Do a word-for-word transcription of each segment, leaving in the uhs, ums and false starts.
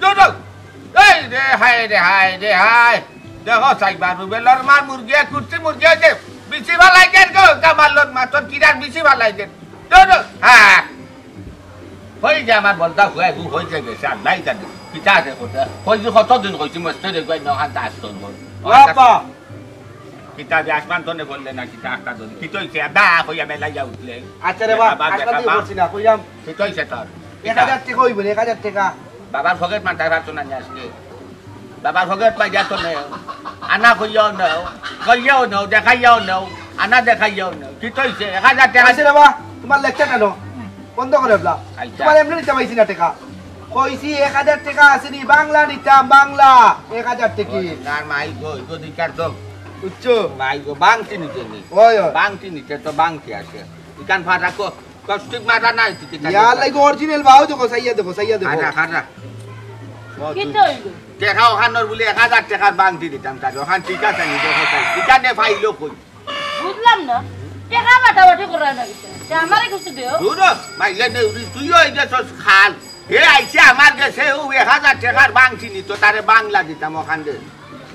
দৌড়, দৌড়। এই রে হায় রে হায় রে হায়। দেখো সাইবা, রুবেলর মার মুরগি, কুর্তি মুরগি অইছে। বিচি ফালাই দেন গো, কামালর মাতন কিরার বিচি ফালাই দেন। দৌড়, দৌড়। হ্যাঁ। হই যে আমার বলদা হুয়াই হু হই যে গেছে, আল্লাহ জানে। কিতা আছে কথা? কই যে কতদিন কইছি মস্তে রে গই নহান দাস তোর বল। বাবা। কিতা যে আসমান তনে বললে না, কিতা একটা ধরি। কিতা অইছে? বা কইয়া মেলাইয়া উঠলে। আচ্ছা রে বা, দেখা বা, আসমান দেখা দিয়ে বা। বলছি না, কইলাম। কিতা অইছে তোর? এক হাজার টেকা অইবো রে, এক হাজার টেকা। বাবার পকেট মারতায় পারতো না নি আজকে। বাবার পকেট মারিয়া তো নেও। আনা কইয়াও নেও, কইয়াও নেও, দেখাইয়াও নেও, আনা দেখাইয়াও নেও। কিতা অইছে? এক হাজার টেকা। আচ্ছা রে বা, তোমার লেকচার কেন? বন্ধ করে দিলা। আচ্ছা। তোমার এমনি নিতে পাইছি না টেকা। কইছি এক হাজার টেকা আছে নি, বাংলা নিতাম, বাংলা। এক হাজার টেকা। ওই, তার মাই গো, ইগো দিকার তো। বুঝছো? মাই গো, বাংটি নিতে নি। ওই, ওই। বাংটি নিতে তো বাংটি আছে। ইখান ফাটা কো, কষ্টিক মারা নাই তুই কিতা ইয়া দেখো? আল্লাহ, ইগো অরিজিনাল বাও দেখো, সাইয়া দেখো, সাইয়া দেখো। খারা, খারা। ও, তুই কিতা অইলো? টেকা ওখানোর বলে এক হাজার টেকার বাংটি দিতাম তার। ওখান ঠিক আছে নি, দেখো তাই। ইখানে ফাইলো কই? বুঝলাম না, টেকা বাটাবাটি করায় না কিতা? তে আমারে কিছু দেও। দূর হ, মাইলে নেউরি, তুইও এই গেছস খাল। হে আইছে আমার গেছে, ও এক হাজার টেকার বাংটি নিত, তারে বাংলা দিতাম ওখান দে।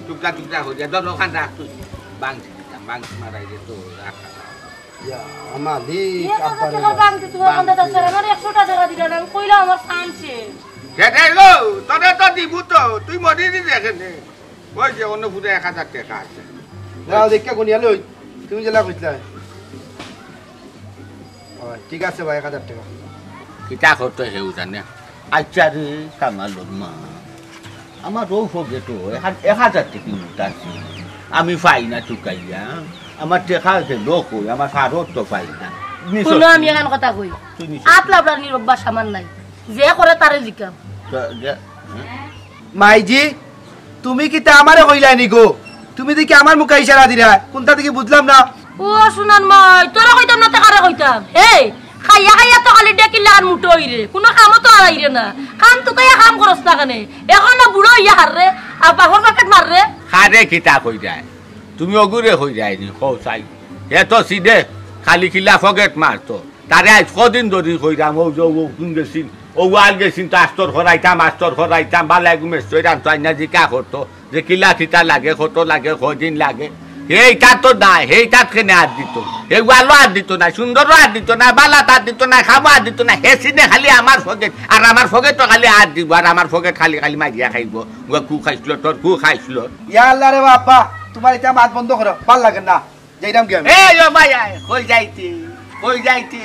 টুকরা টুকরা হয়ে যায়, ধর ওখান রাখ তুই। বাংটি দিতাম, বাংটি মারাই দে তো রাখ। ইয়া, মালিক, এক হাজার আব্বারে টেকার বাংটি তোমার কাছে আছে, আমার একশোটা টেকা দিলে না, আমি কইলাম আমার ফান্ড শেষ। কে রে গো, তোরে তো দিবু তো, তুই মরিলি দেখে নে। ওই যে অন্য ফুটে এক হাজার টেকা আছে। যাও, দেখে গুনিয়া লই। তুমি যেলা কইছিলা। ও, ঠিক আছে ভাই, এক হাজার টেকা। কিতা করতো হেউ জানে। আচ্ছা রে, কামালর মা। আমার রৌ ফগে তো এক হাজার টেকা নোট আছে। আমি পাই না চুকাইয়া। আমার টেকা আছে লোক হই, আমার ফারত তো পাই না। নিছ কোনো আমি তুই। এখান কথা কই। তুই নিছ। আত লাবলার নিরব্বা সামান নাই। যে করে তারে জিকাম। তো, যে, হ্যাঁ? মাইজি, তুমি কিতা আমারে কইলায় নি গো? তুমি দেখি আমার মুখে ইশারা দিরা, কোনটা দেখি বুঝলাম না। ও সোনার মাই, তোরা কইতাম না, তে কারে কইতাম? এই, খাইয়া খাইয়া তো খালি ডেকির লাখান মুটো অইরে, কোনো কামও তো আর আইরে না। কাম তো কইয়া কাম করস না কেনে? এখন না বুড়ো অইয়া হার রে, আর বাপর পকেট মার রে। কারে কিতা কইরায়? তুমি অগুরে কইরায় নি, কও চাই। হে তো সিধে, খালি কিলা পকেট মারতো। তারে আইজ কদিন ধরি কইরাম, ও যে ও কোন গেছিন, ও ওয়াল গেছিন, তো আস্তর করাইতাম, আস্তর করাইতাম, বালা এগু মেস্তরি আনতো, আইনা জিকা করতো, যে কিলা কিতা লাগে, কত লাগে, কয়দিন লাগে। হেইটা তো নাই, হেইটাত কেনে আর দিত? হে ওয়ালও আর দিত না, সুন্দরও আর দিত না, বালা তার দিত না, খাবো আর দিত না, হে সিনে খালি আমার পকেট, আর আমার পকেট তো খালি আর দিব, আর আমার পকেট খালি খালি মারিয়া খাইব। ও কু খাইছিল, তোর কু খাইছিল। ইয়া আল্লাহ রে বাবা, তোমার এটা মাত বন্ধ করো, ভাল লাগে না। যাইতাম কি আমি? এই ও ভাই, আয়, কই যাইতে? কই যাইতে?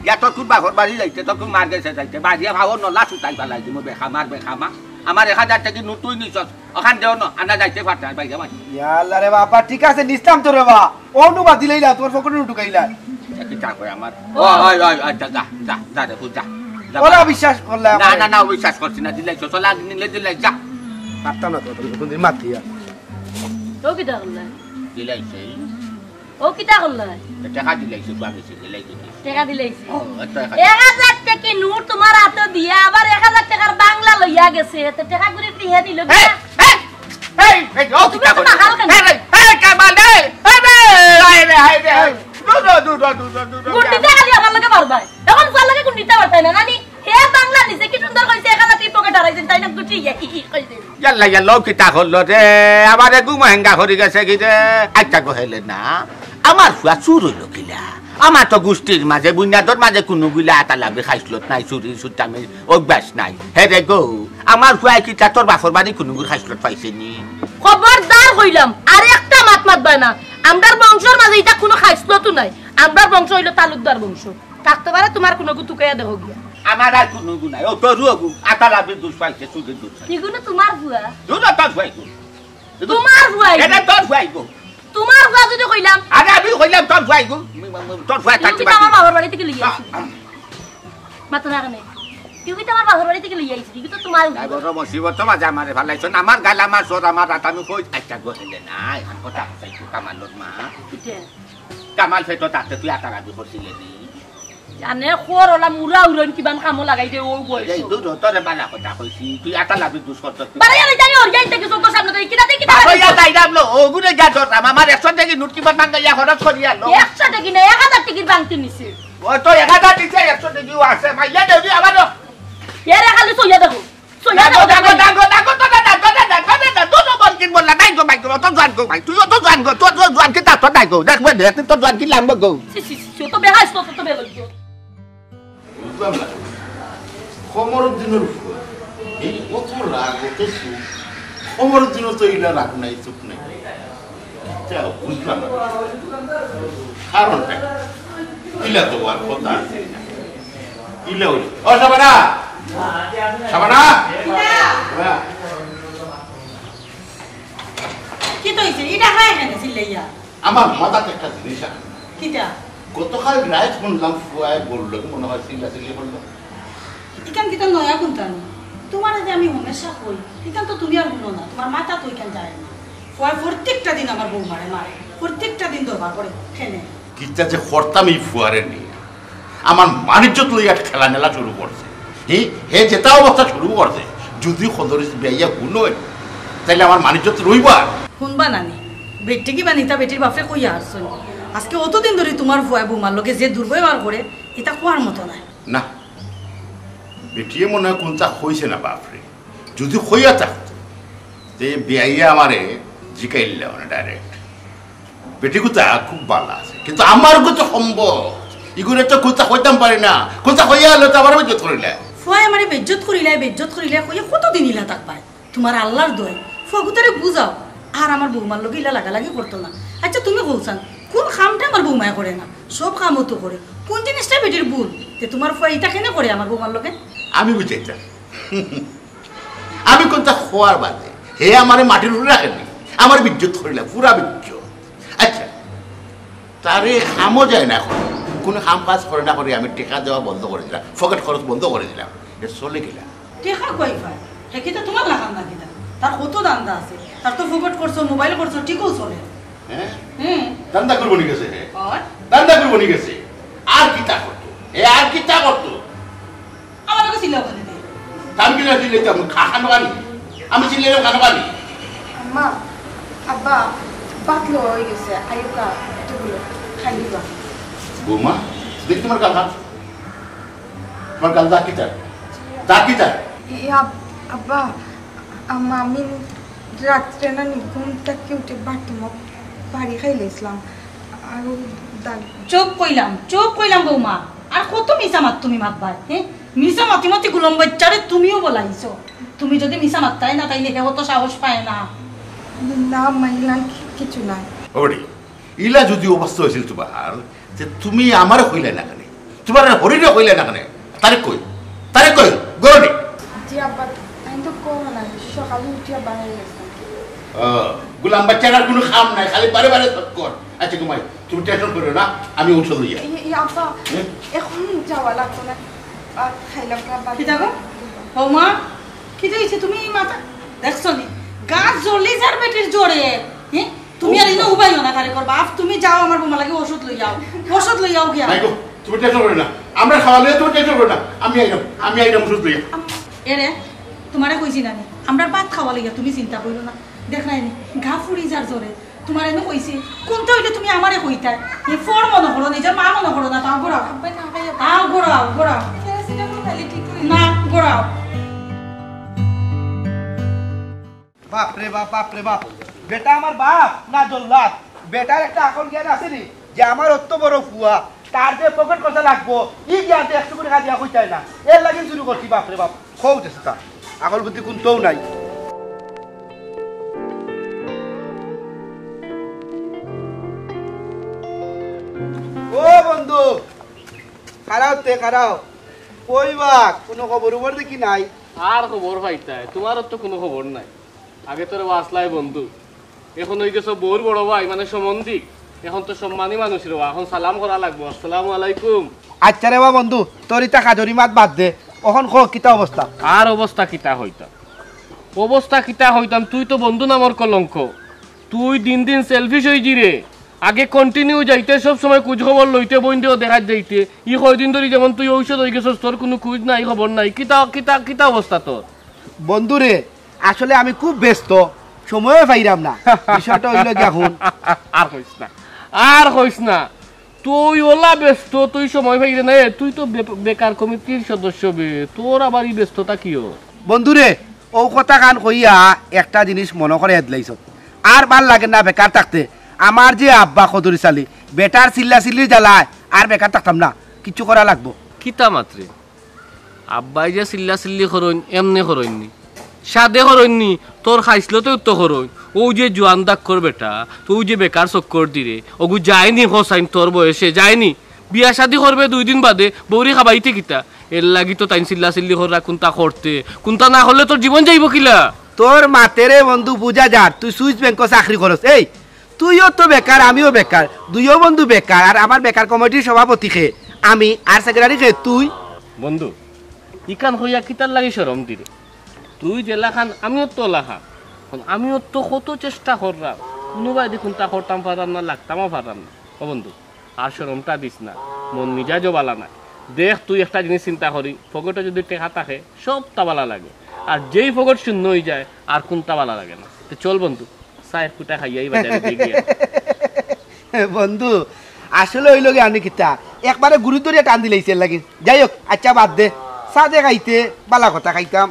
ইয়া তোর কুন বাপর বাড়ি যাইতে, তোর কুন মার গেছে যাইতে? বাড়িয়া ভাবো নলা ছুটাই ফালাই দিমু, বেখামা, বেখামা। আমার এক হাজার টেকা নোট তুই নিছস, ওখান দেও না, আনা যাইতে পারতে আর ভাই, ভাই। ইয়া আল্লাহ রে বাবা, ঠিক আছে, নিছলাম তো রে বা। অনুবাদ দিলাইলা, তোমার পকেটে ঢুকাইলা। এ কি চা করে আমার? ও, ওই, ওই, ওই, যা, যা, যা, যা রে, যা, যা। ওরা বিশ্বাস করলে না, আমার। না, না, বিশ্বাস করছি না, দিলাইছস, চল, আগে নিলে দিলাই, যা। পারতাম না তো, তুমি কোনদিন মাত দিয়া। তো কিতা করলে? দিলাইছে। ও কিতা করলে? টেকা দিলাইছে, বাবা গেছে, দিলাই দিতে। টেকা দিলাইছে। ও, এত এক হাজার। এক হাজার টেকা নোট তোমার হাতে দিয়া আবার এক হাজার টেকার বাংলা লইয়া গেছে। তো টেকা ঘুরে ফিরিয়ে দিল এই, কিনা? এই, এই, এই, ও তুমি কিতা তো করলে? পাগল কেন? এই রে, এই কামাল রে, এই রে, এই রে, এই রে। দূর, দূর, দূর। গুন্ডিতে খালি আমার লগে মারবায়। এখন যার লগে গুন্ডিতে মারতায় না, নানি? হে বাংলা নিছে, কি সুন্দর কইছে, এক হাজার টেকা পকেট হারাইছে, তাই না? গুটি ইয়া, ই, ই, কইছে। ইয়াল্লা, ইয়াল্লা, ও কিতা করলো রে? আমারে ঘুম হেঙ্গা করি গেছে কি রে? আচ্ছা গো, হেলে না, আমার ফুয়া চুর অইলো কিলা? আমার তো গুষ্টির মাঝে, বুনিয়াদর মাঝে কুনুগুলা আতালাবি খাইছলত নাই, চুরি চুরতামি অভ্যাস নাই। হে রে গো, আমার ফুয়ায় কিতা তোর বাপর বাড়ি কুনুগুর খাইছলত পাইছে নি? খবরদার কইলাম, আর একটা মাত মাতবায় না। আমরার বংশর মাঝে ইতা কুনু খাইছলতও নাই। আমরার বংশ অইলো তালুকদার বংশ। থাকতে পারে তোমার কুনুগু তুকাইয়া দেখো গিয়া। আমার আর কুনুগু নাই। ও তোর ওগু, আতালাবির দুষ পাইছে, চুরির দুষ পাইছে। ইগুলো তোমার ফুয়া? দুষ তোর ফুয়া ইগু। তোমার ফুয়া ইগু। এটা তোর ফুয়া ইগু। তোমার ফুয়া যদি কইলাম। আরে আমি কইলাম তোর ফুয়া ইগু। তোর ফুয়া তুমি থাকতে কিতা আমার পারে। বাবার বাড়ি থেকে লইয়া আইছি? মাথা না কেনে? তুমি কিতা আমার বাবার বাড়ি থেকে লইয়া আইছি? ইগু তো তোমার নাই, ফুয়া। বড় মুসিবত তো মাঝে আমারে ফালাইছো না। আমার গাল, আমার সর, আমার রাত, আমি কই? আচ্ছা গো, হেলে না, এখন কথা আছে, একটু কামালর মা। কিতা? কামাল ফেটো তাতে তুই আতালাবি করছিলে নি? জানে খোর ওলা মুরা উরন কিমান কামো লাগাই দে ও বয়স। এই দুধ তোরে বালা কথা কইছি, তুই আতালাবি দুষ করছস তুই। বারে আরে জানি ওর জানি থেকে চোখ সামনে তুই কিনা দেখি কিনা বাবা, ইয়া তাই রাম লো, ও গুনে যা ধরতাম, আমার একশো টাকা নোট কিমান ভাঙ্গা ইয়া খরচ করি আনলো। একশো টাকা না, এক হাজার টাকার বাংটি নিছে। ও তো এক হাজার দিছে, একশো টাকাও আছে, মাইয়া দেবি আবার। এরে খালি সইয়া দেখো। সইয়া না, দেখো, না, তোর, তোর জোয়ান কি তার তোর নাই গো? দেখ, দেখ, তোর জোয়ান কি লাম্বা গো? ছি, ছি, ছি, ছি, ও তো বেহাইস, তো, তো বেহাইস। বুঝলাম না। কমরুদ্দিনের উপর এই কত রাগ, অত সুখ। কমরুদ্দিনও তো ইলা রাগ নাই, সুখ নাই। আচ্ছা, বুঝলাম না। কারণটা কি? ইলা তো আর কথা আছে না। ইলা হইল। ও, শাবানা! শাবানা! হ্যাঁ। কিতা অইছে? ইটা খায় কেনে চিল্লাইয়া? আমার মাথাত একটা জিনিস আহে। কিতা? গতকাল রাইত হুনলাম ফুয়ায় বললো, মনে হয় চিল্লাচিল্লি করলো। ইখান কিতা নয়া কুন্তা নি? তুমারে যে আমি হামেশা কই, ইখান তো তুমি আর হুনো না, তুমার মাথাত তো ইখান যায় না। ফুয়ায় প্রত্যেকটা দিন আমার বউমারে মারে, প্রত্যেকটা দিন দরবার করে, কেনে? কিতা যে করতাম ই ফুয়ারে নিয়া। আমার মানিজ্জত লইয়া খেলা নেলা শুরু করছে। হি, হে যেটা অবস্থা শুরু করছে, যদি খদরিস বিয়াইয়া হুনইন, তাইলে আমার মানিজ্জত রইবা। হুনবা না নি? বেটি কিবা নিতা বেটির বাপরে কইয়া আছইন। আজকে অতদিন ধরি তুমার ফুয়ায় বউমার লগে যে দুর্ব্যবহার করে, ইতা কওয়ার মতো নায়। না, বেটিয়ে মনে হয় কুন্তা কইছে না বাপরে। যদি কইয়া থাকতো, তে বিয়াইয়া আমারে জিকাইলা মানে direct। বেটি কুন্তা খুব ভালা আছে, কিন্তু আমার কুন্তা সম্ভব, ইগুরে তো কুন্তা কইতাম পারি না। কুন্তা কইয়া হলে তো আবার বেইজ্জত করিলা। ফুয়ায় আমারে বেইজ্জত করিলা, বেইজ্জত করিলা, কইয়া কতদিন ইলা থাকবায়? তুমার আল্লার দোয়াই, ফুয়াগুতারে বুঝাও। আর আমার বউমার লগে ইলা লাগালাগি করতো না। আচ্ছা, তুমি কওছান, কুন কামটা আমার বউমায় করে না? সব কামও তো করে। কুন জিনিসটা বেটির ভুল? তে তুমার ফুয়ায় ইতা কেনে করে আমার বউমার লগে? আমি বুঝাইতাম। আমি কুন্তা কওয়ার বাদে হে আমারে মাটির উপরে রাখে নি, আমার বেইজ্জত করিলা, পুরা বেইজ্জত। আচ্ছা, তারে কামও যায় না এখন, কুনু কাম কাজ করে না করে আমি টেকা দেওয়া বন্ধ করি দিলাম, পকেট খরচ বন্ধ করি দিলাম। এ চলে কিলা? টেকা কই পায়? হে কিতা তুমার লাখান না কিতা? তার কত ধান্দা আছে, তার তো পকেট খরচ, মোবাইল খরচ, ঠিকও চলে। হ্যাঁ? হুম। ধান্দা করবো নি গেছে হে? আর? ধান্দা করবো নি গেছে? আর কিতা করতো? এ আর কিতা করতো? আমার লগে চিল্লাও কেনে তে? আমি কিলা চিল্লাইতাম? আমি চিল্লাইলাম কেনে? আম্মা, আব্বা, ভাত লওয়া অই গেছে, আইওকা, এতগুলো খাইলিবা। বৌমা, দেখি তুমার গাল হাত। তুমার গাল দাগ কিতার? দাগ কিতার? ইয়া, আব্বা, আম্মা, আমি রাত্রে না নি ঘুম থাকি উঠে বাথরুমো পানি খাইলাইছলাম। আর দাগ। চুপ কইলাম, চুপ কইলাম বৌমা। আর কত মিছা মাত তুমি মাতবায়, হে? মিছা মাতি মাতি গুলাম বাইচ্চারে তুমিও বলাইছো। তুমি যদি মিছা মাততায় না, তাইলে হেও তো সাহস পায় না। না, আম্মা, ইলান কি-, কিছু নাই। ওরে, ইলা যদি অবস্থা অইছিল তুমার, তে তুমি আমারে কইলায় না কেনে? তুমার হরিরে কইলায় না কেনে? তারে কই, তারে কই, গরনে। জি আব্বা, আমি তো কম না, সকালে উঠিয়া বাড়াই গেছিলাম। ও, গুলাম বাইচ্চার আর কুনু কাম নাই, খালি বারে বারে চক্কর। আচ্ছা ঘুমাই, তুমি টেনশন করিও না, আমি ঔষধ লইয়া। এই, এই আব্বা, হুম? এখন যাওয়া লাগতো না। আর খাইলাম না, বাদ কিতা গো? বৌমা, কিতা অইছে? তুমি মাথা দেখছো নি? গাছ জ্বলি যার বেটির জ্বরে। হ্যাঁ? তুমি আর ইনো উবাইও না, তারে করবা। আফ, তুমি যাও, আমার বৌমা লাগি ঔষধ লই আও। ঔষধ লই আও গিয়া। মাইগো, তুমি টেনশন করিও না। আমরা খাওয়া লইয়া তুমি টেনশন করিও না। আমি আইলাম, আমি আইলাম ঔষধ লইয়া। এরে, তুমারে কইছি না নি? আমরা ভাত খাওয়া লইয়া তুমি চিন্তা করিও না। দেখ নাই নি? গা ফুড়ি যার জ্বরে। তুমারে না কইছি, কুনটা অইলে তুমি আমারে কইতায়। ই ফর মনো করো, নিজর মা মনো করো না, তাও ঘুরাও। আব্বা, না খাই, আব্বা। আও ঘুরাও, ঘুরাও। প্যারাসিটামল খাইলে ঠিক অই না, ঘুরাও। বাপ রে বাপ, বাপ রে বাপ। বেটা আমার বাপ না জল্লাদ? বেটার একটা আকল জ্ঞান আছে নি? যে আমার অত বড় ফুয়া, তার যে পকেট খরচা লাগবো, ই জ্ঞান তো একটু করে কাজিয়া কইতায় না। এর লাগি শুরু করছি, বাপ রে বাপ। খৌ দেশে তা। আকল বুদ্ধি কুনটাও নাই। ও বন্ধু, খাড়াও তে, খাড়াও। কই বা, কুনু খবর উবর দেখি নাই। আর খবর পাইতায়, তুমারও তো কুনু খবর নাই। আগে তো রে বা আছলায় বন্ধু, এখন অই গেছো বউর বড় ভাই, মানে সম্বন্ধী। এখন তো সম্মানী মানুষ রে বা, এখন সালাম করা লাগবো। আসসালামু আলাইকুম। আচ্ছা রে বা বন্ধু, তোর ইতা কাজরি মাত বাদ দে, অখন ক কিতা অবস্থা? আর অবস্থা কিতা কইতাম, অবস্থা কিতা কইতাম, তুই তো বন্ধু নামর কলঙ্ক। তুই দিন দিন selfish অইজি রে। আগে continue যাইতে, সব সময় খুজ খবর লইতে, বইনরেও দেখাত যাইতে। ই কয়দিন ধরি যেমন তুই ঔষধ অই গেছস, তোর কুনু খুজ নাই, খবর নাই। কিতা, কিতা, কিতা অবস্থা তোর? বন্ধু রে, আসলে আমি খুব ব্যস্ত, সময়ও পাইরাম না। বিষয়টা অইলো গিয়া হুন। আর কইস না, আর কইস না। তুই অলা ব্যস্ত, তুই সময় পাইরে না। এ, তুই তো বে-, বেকার কমিটির সদস্য বে, তোর আবার ই ব্যস্ততা কিওর? বন্ধু রে, অউ কথাখান কইয়া একটা জিনিস মনো করাই দিলাইছস। আর ভালা লাগে না বেকার থাকতে। আমার যে আব্বা কদুরি চালি, বেটার চিল্লা চিল্লির জ্বালায় আর বেকার থাকতাম না, কিচ্ছু করা লাগবো। কিতা মাতরে? আব্বায় যে চিল্লা চিল্লি করইন, এমনে করইন নি, সাধে করইন নি, তোর খাইছলতেউ তো করইন। অউ যে জুয়ান দাক্কর বেটা, তুই যে বেকার চক্কর দিরে, অগু যায়নি হোসাইন তোর বয়সে, যায়নি। বিয়া শাদি করবে দুই দিন বাদে, বউরি খাবাইতে কিতা? এরলাগি তো তাইন চিল্লা চিল্লি কররা, কুনতা করতে, কুনতা না করলে তোর জীবন যাইবো কিলা? তোর মাতেরে বন্ধু বুঝা যার, তুই সুইস ব্যাংকো চাকরি করস। এই, তুইও তো বেকার, আমিও বেকার, দুইও বন্ধু বেকার। আর আমার বেকার কমিটির সভাপতি কে? আমি। আর সেক্রেটারি কে? তুই। বন্ধু, ইখান কইয়া কিতার লাগি শরম দিরে? তুই যেলাখান, আমিও তো লাখান। অখন আমিও তো কত চেষ্টা কররাম, কুনুবায়দি কুনতা করতাম পাররাম না, লাগতামও পাররাম না। ও বন্ধু, আর শরমটা দিস না, মন মিজাজও বালা নায়। দেখ, তুই একটা জিনিস চিন্তা করি, পকেটো যুদি টেকা থাকে, সবতা বালা লাগে। আর যেই পকেট শূন্য অইযায়, আর কুনতা বালা লাগে না। তে চল বন্ধু, চা এক ফুটা খাইয়াই বাজারে গিয়া। বন্ধু, আসলে অইলোগি আমি কিতা, একবারে গুরু ধরিয়া টান দিলাইছে এরলাগি। যাই হোক, আইচ্ছা বাদ দে, চা দে খাইতে, বালা কথা খাইতাম।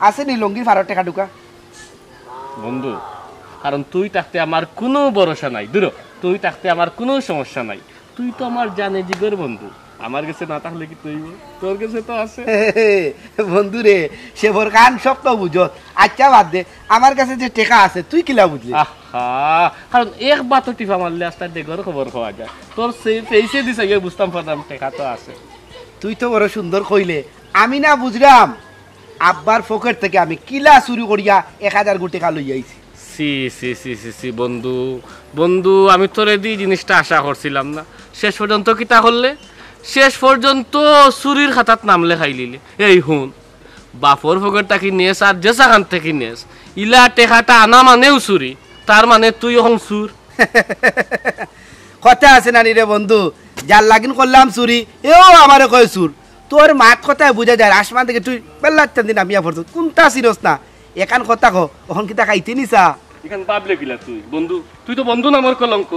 আছে নি লুঙ্গির ফারো টেকা টুকা? বন্ধু, কারণ তুই থাকতে আমার কুনু ভরসা নাই। দুরো, তুই থাকতে আমার কুনু সমস্যা নাই। তুই তো আমার জানে জিগর বন্ধু। আমার গেছে না থাকলে কিতা অইবো? তোর গেছে তো আছে। বন্ধু রে, সে বরখান সব তো বুঝত। আইচ্ছা বাদ দে, আমার গেছে যে টেকা আছে, তুই কিলা বুঝলি? আহা, কারণ এক বাতো টিপা মারলে আস্তা ডেগর খবর পাওয়া যায়। তোর সে ফেইসে দিছে গিয়া বুঝতাম পারলাম টেকা তো আছে। তুই তো বড় সুন্দর কইলে, আমি না বুঝরাম আব্বার পকেট থাকি আমি কিলা চুরি করিয়া এক হাজার গু টেকা লইয়া আইছি। ছি, ছি, ছি, ছি, ছি, বন্ধু, বন্ধু, আমি তোরে দি জিনিসটা আশা করছিলাম না। শেষ পর্যন্ত কিতা করলে? শেষ পর্যন্ত চুরির খাতাত নাম লেখাইলিলে। এই হুন, বাপর পকেট থাকি নেস আর যেছাখান থাকি নেস, ইলা টেকাটা আনা মানেউ চুরি, তার মানে তুই অখন চুর। কথা আছে নানি রে বন্ধু, যার লাগিন করলাম চুরি, এও আমারে কয় চুর। তোর মাত কথায় বুঝা যায়, আসমান থাকি তুই বেল্লার টান দি নামিয়া পড়ছস, কুনতা চিনস না। এখান কথা ক, অখন কিতা খাইতে নি চা? এখান ভাবলে কিলা তুই বন্ধু? তুই তো বন্ধু নামর কলঙ্ক।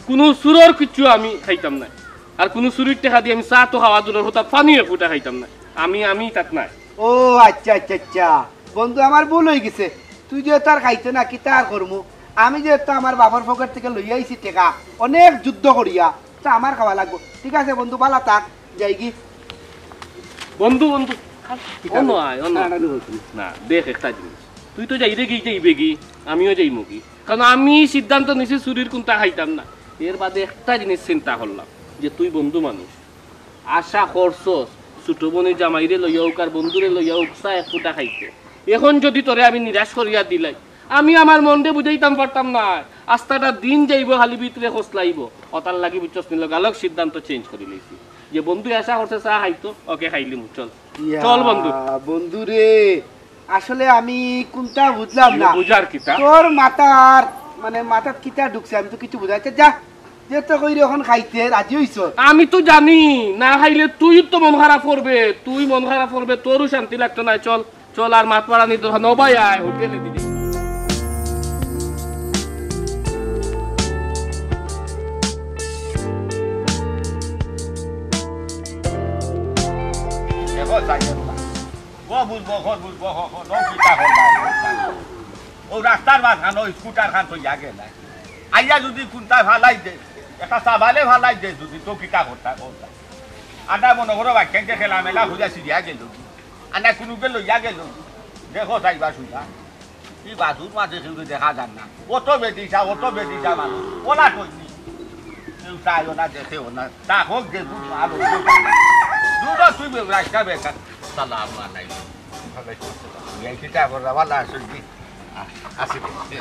কুনু চুরর কিচ্ছু আমি খাইতাম নায়, আর কুনু চুরির টেকা দি আমি চা তো খাওয়া দূরর কথা, পানিও এক ফুটা খাইতাম নায়। আমি, আমি তাত নায়। ও আইচ্ছা, আইচ্ছা, আইচ্ছা, বন্ধু, আমার ভুল অইগেছে। তুই যেহেতু আর খাইতে না, কিতা আর করমু? আমি যেহেতু আমার বাপর পকেট থাকি লইয়া আইছি টেকা, অনেক যুদ্ধ করিয়া, তা আমার খাওয়া লাগবো। ঠিক আছে বন্ধু, বালা থাক, যাইগি। বন্ধু, বন্ধু, কিতা অনো রে? আয়, অনো। না, না, না, বলছি না। না, দেখ একটা জিনিস, তুই তো যাইরে গি, যাইবে গি, আমিও যাইমু গি। কারণ আমি সিদ্ধান্ত নিছি চুরির কুনতা খাইতাম না। এর বাদে একটা জিনিস চিন্তা করলাম যে তুই বন্ধু মানুষ, আশা করছস ছোট বইনর জামাইরে লইয়া অউক আর বন্ধুরে লইয়া অউক চা এক ফুটা খাইতে। অখন যুদি তোরে আমি নিরাশ করিয়া দিলাই, আমি আমার মনরে বুঝাইতাম পারতাম না। আস্তাটা দিন যাইবো খালি ভিতরে খোসলাইবো। অতার লাগি বুঝছস নি, লগালগ সিদ্ধান্ত change করিলাইছি যে বন্ধু আশা করছে চা খাইতো, ওকে খাইলিমু। চল, ইয়া, চল বন্ধু। বন্ধু রে, আসলে আমি কুনতা বুঝলাম না। বুঝার কিতা? তোর মাথার, মানে, মাথাত কিতা ঢুকছে, আমি তো কিচ্ছু বুঝাইতে যা, যে তো কইরে অখন খাইতে রাজি অইছস। আমি তো জানি, না খাইলে তুই তো মন খারাপ করবে, তুই মন খারাপ করবে, তোরও শান্তি লাগতো না। চল, চল, আর মাত বাড়ানির দরকার নাই, ও ভাই, আয়, হোটেলে দিদি। দেখো, যাই হোক। ও বুঝবো, ও বুঝবো, ও, ও, ও কিতা করবা, ও কিতা করবা। ও রাস্তার মাঝখানো স্কুটার খান থইয়া গেলা। আইয়া যুদি কুনতা ফালাই দে, একটা সাবালে ফালাই দে যুদি, তো কিতা করতা, করতা। আর না মনো করো বাইকখান যে খেলা মেলা হইয়া ছিড়িয়া গেল। আর না কুনুকে লইয়া গেল। দেখো, যাইবা শুইবা। ই বাজুর মাঝে কেউরে দেখা যার না। অত বেদিশা, অত বেদিশা মানুষ। ওলা কইনি। কেউ চাইও না, দেখেও না। তা হোক যে দূর, আর হোক যে দূর। দূর হ তুই বে-, রাস্তা বেকার। সালাম আলাইকুম। ওয়ালাইকুম আসসালাম। এই কিতা বড় ভালা আছইন নি? আ-, আছি রে।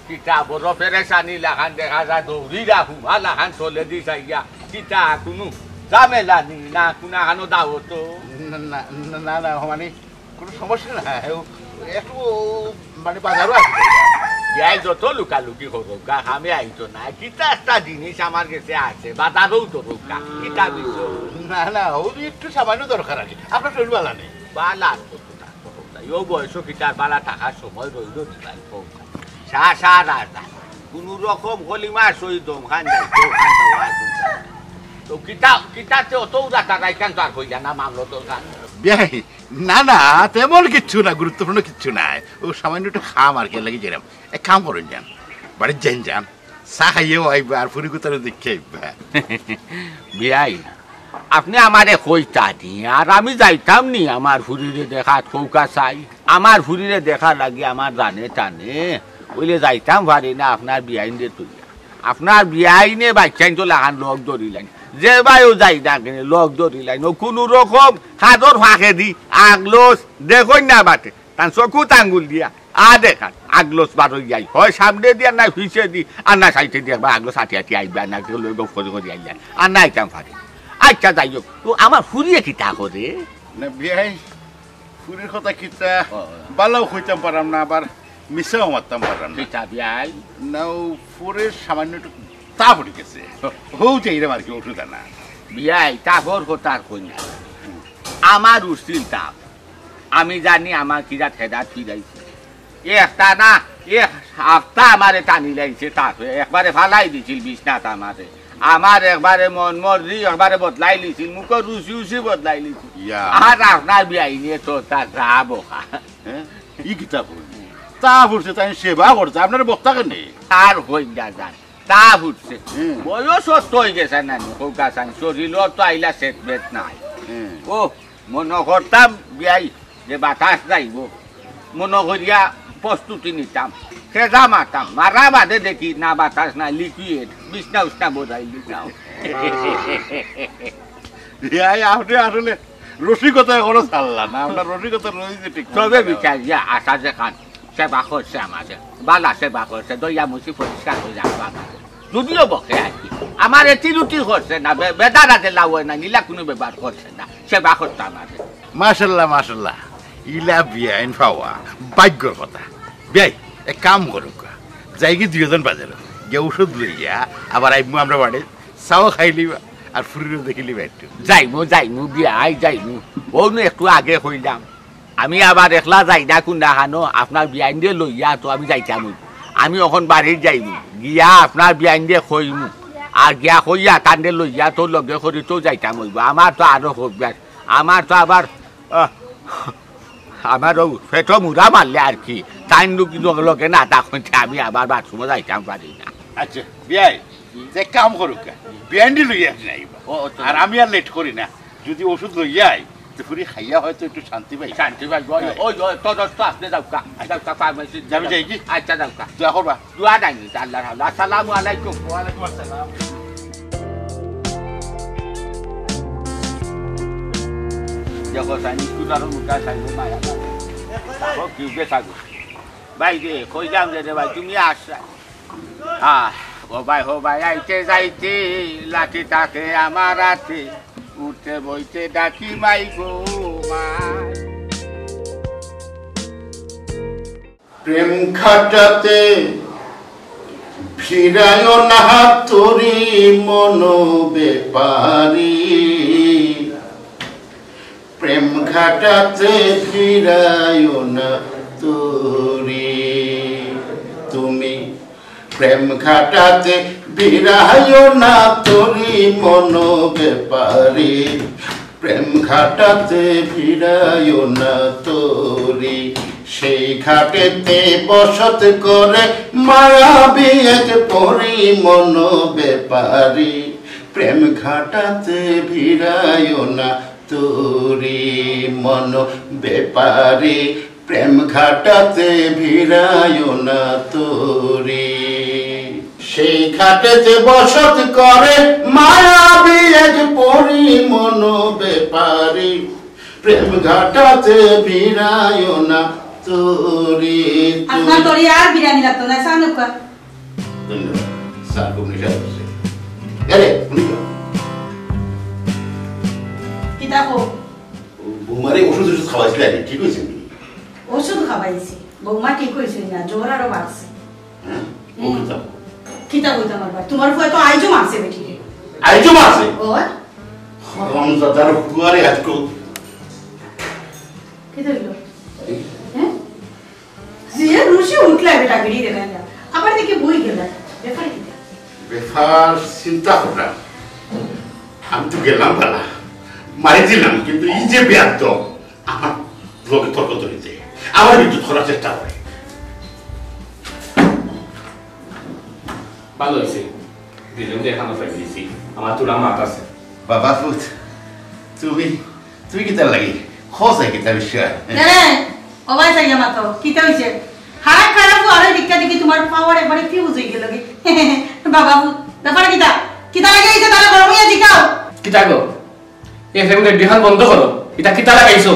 কিতা বড় পেরেশানি লাখান দেখা যায়, দৌড়ি রাখু, ভালা খান চলে দি চাইয়া। কিতা কুনু ঝামেলা নি, না কুনাখানো দাওয়াত? না, না, না, না, মানে, কুনু সমস্যা নাই, ও একটু মানে বাজারো আছে। বিয়াই যত লুকালুকি করো, গা কামে আইতো না। কিতা একটা জিনিস আমার গেছে আছে, বাজারও তো রোকা। কিতা বিষয়? না, না, ও একটু সামান্য দরকার আছে। আপনার শরীর ভালা নি? ভালা আছে তো, ডাক্তার। ও বয়সো কিতা ভালা থাকার সময় রইল নি ভাই, কও। সা, সা, রা, রা। কুনু রকম কলিমা সই দম খান যাই, দম খান যাই, আর দম খান। তো কিতা, কিতাতে অত উড়া তাকাই কেন তো আর কইলা না, মামলা দরকার। বিয়াই, না, না, তেমন কিচ্ছু না, গুরুত্বপূর্ণ কিচ্ছু নাই। ও সামান্য একটু খাম আর কি, লাগি যেরাম। এক কাম করইন যান, বাড়িত যাইন যান, চা খাইয়াও আইবা আর ফুরি কুতারে দেখিয়া আইবা। বিয়াইন, আপনে আমারে কইতা নি, আর আমি যাইতাম নি আমার ফুরিরে দেখাত, কউক্কা চাই। আমার ফুরিরে দেখার লাগি আমার জানে টানে, অইলে যাইতাম পারি না আপনার বিয়াইনরে থইয়া। আপনার বিয়াইনে বাইচ্চাইন্তর লাখান লগ ধরিলাইন, যেবায়ও যাই না কেনে লগ ধরিলাইন, অউ কুনু রকম কাজর ফাঁকেদি আগলছ দেখইন না বাটে। তান চকুত আঙ্গুল দিয়া, আ দেখান, আগলছ বারইযায়, হয় সামনেদি আর নায় পিছেদি, আর নায় সাইডেদি একবার আগলছ আটি আটি আইবা, আর নায় কেউ লগে গফ করি করি আইবা, আর নায় আইতাম পারি। আইচ্ছা, যাই হউক, তো আমার ফুরিয়ে কিতা করে? না, বিয়াই, ফুরির কথা কিতা, ও। বালাও কইতাম পাররাম না, আবার মিছাও মাততাম পাররাম না। কিতা বিয়াই? না, অউ ফুরির সামান্য একটু তাপ উঠি গেছে। হউ যে এরম আর কি, অষুধ আনা। বিয়াই, তাপর কথা আর কইন না। আমার উঠছিল তাপ। আমি জানি আমার কিজাত হেদাত ফিরাইছে। একটা না, এক হাপ্তা আমারে টানিলাইছে তাপে। একবারে ফালাই দিছিল বিছনাত আমারে। আমার একবারে মন মর্জি একবারে বদলাইলিছিল, মুখর রুচি উচি বদলাইলিছিল। ইয়া। আর আপনার বিয়াইনে তো তার যা বকা। হ্যাঁ? ই কিতা কইন? তাপ উঠছে, তাইন সেবা করতা, আপনারে বকতা কেনে? আর কইন না যান। তাপ উঠছে। হুম। বয়স অত অইগেছে না নি, কউক্কা চাইন, শরীরও তো আইলা সেট বেট নাই। হুম। ও, মনো করতাম বিয়াই যে বাতাস যাইবো, মনো করিয়া প্রস্তুতি নিতাম, খেজা মারতাম, মারা বাদে দেখি না বাতাস নাই, লিকুইড, বিছনা উছনা বজাই দিতাম। বিয়াই, আপনে আসলে রসিকতা এখনো ছাড়লা না, আপনার রসিকতা রইছে ঠিক। তবে বিচার ইয়া আশা যে খান সেবা করছে আমারে, বালা সেবা করছে, দইয়া মুছি পরিষ্কার করি রাখছে আমারে। যদিও বকে আর কি, আমারে তিরুটি করছে না, বে-, বেদারা যে লাউ অয় না, নিলা কুনু ব্যবহার করছে না, সেবা করছে আমারে। মাশাল্লাহ, মাশাল্লাহ, ইলা বিয়াইন পাওয়া ভাগ্যর কথা। বিয়াই, এক কাম করউক্কা, যাইগি দুইওজন বাজারো, গিয়া ঔষধ লইয়া আবার আইমু আমরা বাড়ি, চাও খাইলিবা আর ফুরিরেও দেখিলিবা একটু। যাইমু, যাইমু, বিয়াই যাইমু। অউ নু একটু আগে কইলাম, আমি আবার একলা যাই না কুনু খানো, আপনার বিয়াইনরে লইয়া তো আমি যাইতাম অইবো। আমি অখন বাড়িত যাইমু, গিয়া আপনার বিয়াইনরে কইমু, আর গিয়া কইয়া তানরে লইয়া তো লগে করি তো যাইতাম অইবো। আমার তো আরো অভ্যাস, আমার তো আবার, আহ, আমার অউ পেটো মুড়া মারলে আর কি, তাইন লগে, লগে না থাকইন তে আমি আবার বাথরুমো যাইতাম পারি না। আচ্ছা, বিয়াই, এক কাম করউক্কা, বিয়াইনরে লইয়া আপনে আইবা। ও, ও, তো আর আমি আর লেট করি না, যুদি ঔষধ লইয়া আই, তে ফুরি খাইয়া হয়তো একটু শান্তি পাই। শান্তি পাইবো। অয়, অয়, অয়, তদন্ত আপনে যাউক্কা, যাউক্কা ফার্মেসিত। আমি যাই কি? আচ্ছা, যাউক্কা। দোয়া করবা। দোয়া নাই নি, আল্লাহর হাওলা। আসসালামু আলাইকুম। ওয়ালাইকুম আসসালাম। দেখো, সাইনি, তুই আরো মুখা সাইনি, মায়া না। দেখো, কিউ কে সাগো। ভাই রে, কইলাম রে, রে ভাই, তুমি আস। আহ, ও ভাই, ও ভাই, আইতে যাইতে লাঠি থাকে আমার হাতে, উঠতে বইতে ডাকি মাই গো মাই। প্রেম খাটাতে ফিরায়ও না তোরি মনো বেপারি। প্রেম খাটাতে ফিরায়ও না তোরি। তুমি প্রেম খাটাতে ফিরায়ও না তোরি মনো বেপারি। প্রেম খাটাতে ফিরায়ও না তোরি। সেই খাটেতে বসত করে মায়াবী এক পরি মনো বেপারি। প্রেম খাটাতে ফিরায়ও না তোরি মনো বেপারি। প্রেম খাটাতে ফিরায়ও না তোরি। সেই খাটেতে বসত করে মায়াবী এক পরি মনো বেপারি। প্রেম খাটাতে ফিরায়ও না তোরি। আপনার তোরি আর বিরিয়ানি লাগতো না, চা নেউক্কা। ধন্যবাদ। চা খুব নেশা করছে। আরে, উনি তো কিতা কও? বৌমারে ওষুধ ওষুধ খাওয়াইছিলে আগে, ঠিক হয়েছে নি? ওষুধ খাওয়াইছি, বৌমা ঠিক হয়েছে না, জ্বর আরো বাড়ছে। হ্যাঁ? ও হুম। কিতা? কিতা কইতাম আবার? তোমার ফুয়া তো আইজও মারছে বেটিরে। আইজও মারছে? ও। হারামজাদার ফুয়ারে আজকে। কিতা হইল? এই? হ্যাঁ? যে রুশি উঠলা বেটা বিড়ি দেখাইয়া, আবার দেখি বই গেলা। ব্যাপার কিতা? ব্যাপার চিন্তা করলাম। আমি তো গেলাম বালা, মারি দিলাম, কিন্তু এই যে বেয়াদব আমার লগে তর্ক ধরিতে, আমার বিদ্যুৎ করার চেষ্টা করে। ভালা অইছে, দুইজন যে একখানো পাই দিছি, আমার থুড়া মাত আছে। বাবা পুত, তুমি, তুমি কিতার লাগি? খোঁজ হয় কিতা বিষয়? কেনে? ও ভাই, চাইয়া মাতো, কিতা অইছে? হায় খারাপ, আরে দেখা দেখি তোমার পাওয়ার একবারে ফিউজ অই গেল কি? বাবা পুত, ব্যাপার কিতা? কিতা লাগে এই যে তারা গরম হইয়া জিকাও? কিতা গো? এফএম রেডিওখান বন্ধ করো। ইতা কিতা লাগাইছো?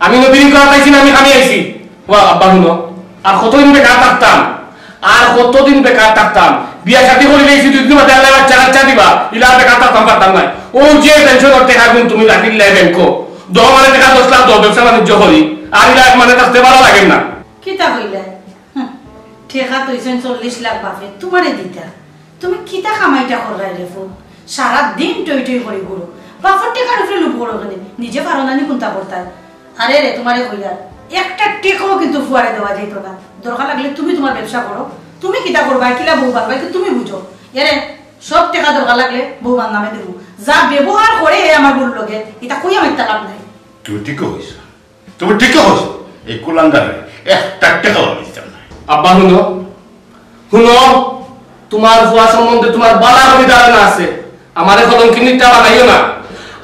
আমি নবীন করা পাইছি না, আমি খানি আইছি। ওয়া আব্বা হুনো, আর কতদিন বেকার থাকতাম? আর কতদিন বেকার থাকতাম? বিয়া শাদি করি লইছি, দুই দিন বাদে আল্লাহ বাচ্চা কাচ্চা দিবা। ইলা বেকার থাকতাম পারতাম না। ও যে টেনশন করতে থাকবেন তুমি রাখিলে ব্যাংকো। দহ মানে টাকা দশ লাখ দহ ব্যবসা বাণিজ্য করি। আর ইলা এক মানে থাকতে ভালা লাগে না। কিতা কইলে? হুম, টেকা তইছেন চল্লিশ লাখ বাপে তোমারে দিতা। তুমি কিতা কামাইটা কররায় রে ফুত? সারা দিন টই টই করি ঘুরো। বাপর টেকার উপরে লোভ করো কেনে? নিজে পারো না নি কুন্তা করতায়? আরে রে, তোমারে কইয়ার, একটা টেকাও কিন্তু ফুয়ারে দেওয়া যাইতো না। দরকার লাগলে তুমি তোমার ব্যবসা করো। তুমি কিতা করবায়, কিলা বউ বানবায়, তুমি বুঝো। এরে, সব টেকা দরকার লাগলে বউ বান নামে দিমু। যা ব্যবহার করে হে আমার বউর লগে, ইতা কইয়া মাইত্তা লাভ নাই। তুমি ঠিকই কইছো। তুমি ঠিকই কইছো, এই কুলাঙ্গারে একটা টেকাও আমি দিতাম না। আব্বা হুনো, হুনো, তোমার ফুয়া সম্বন্ধে তোমার বালা করি ধারণা আছে। আমারে কলঙ্কিনীটা বানাইও না,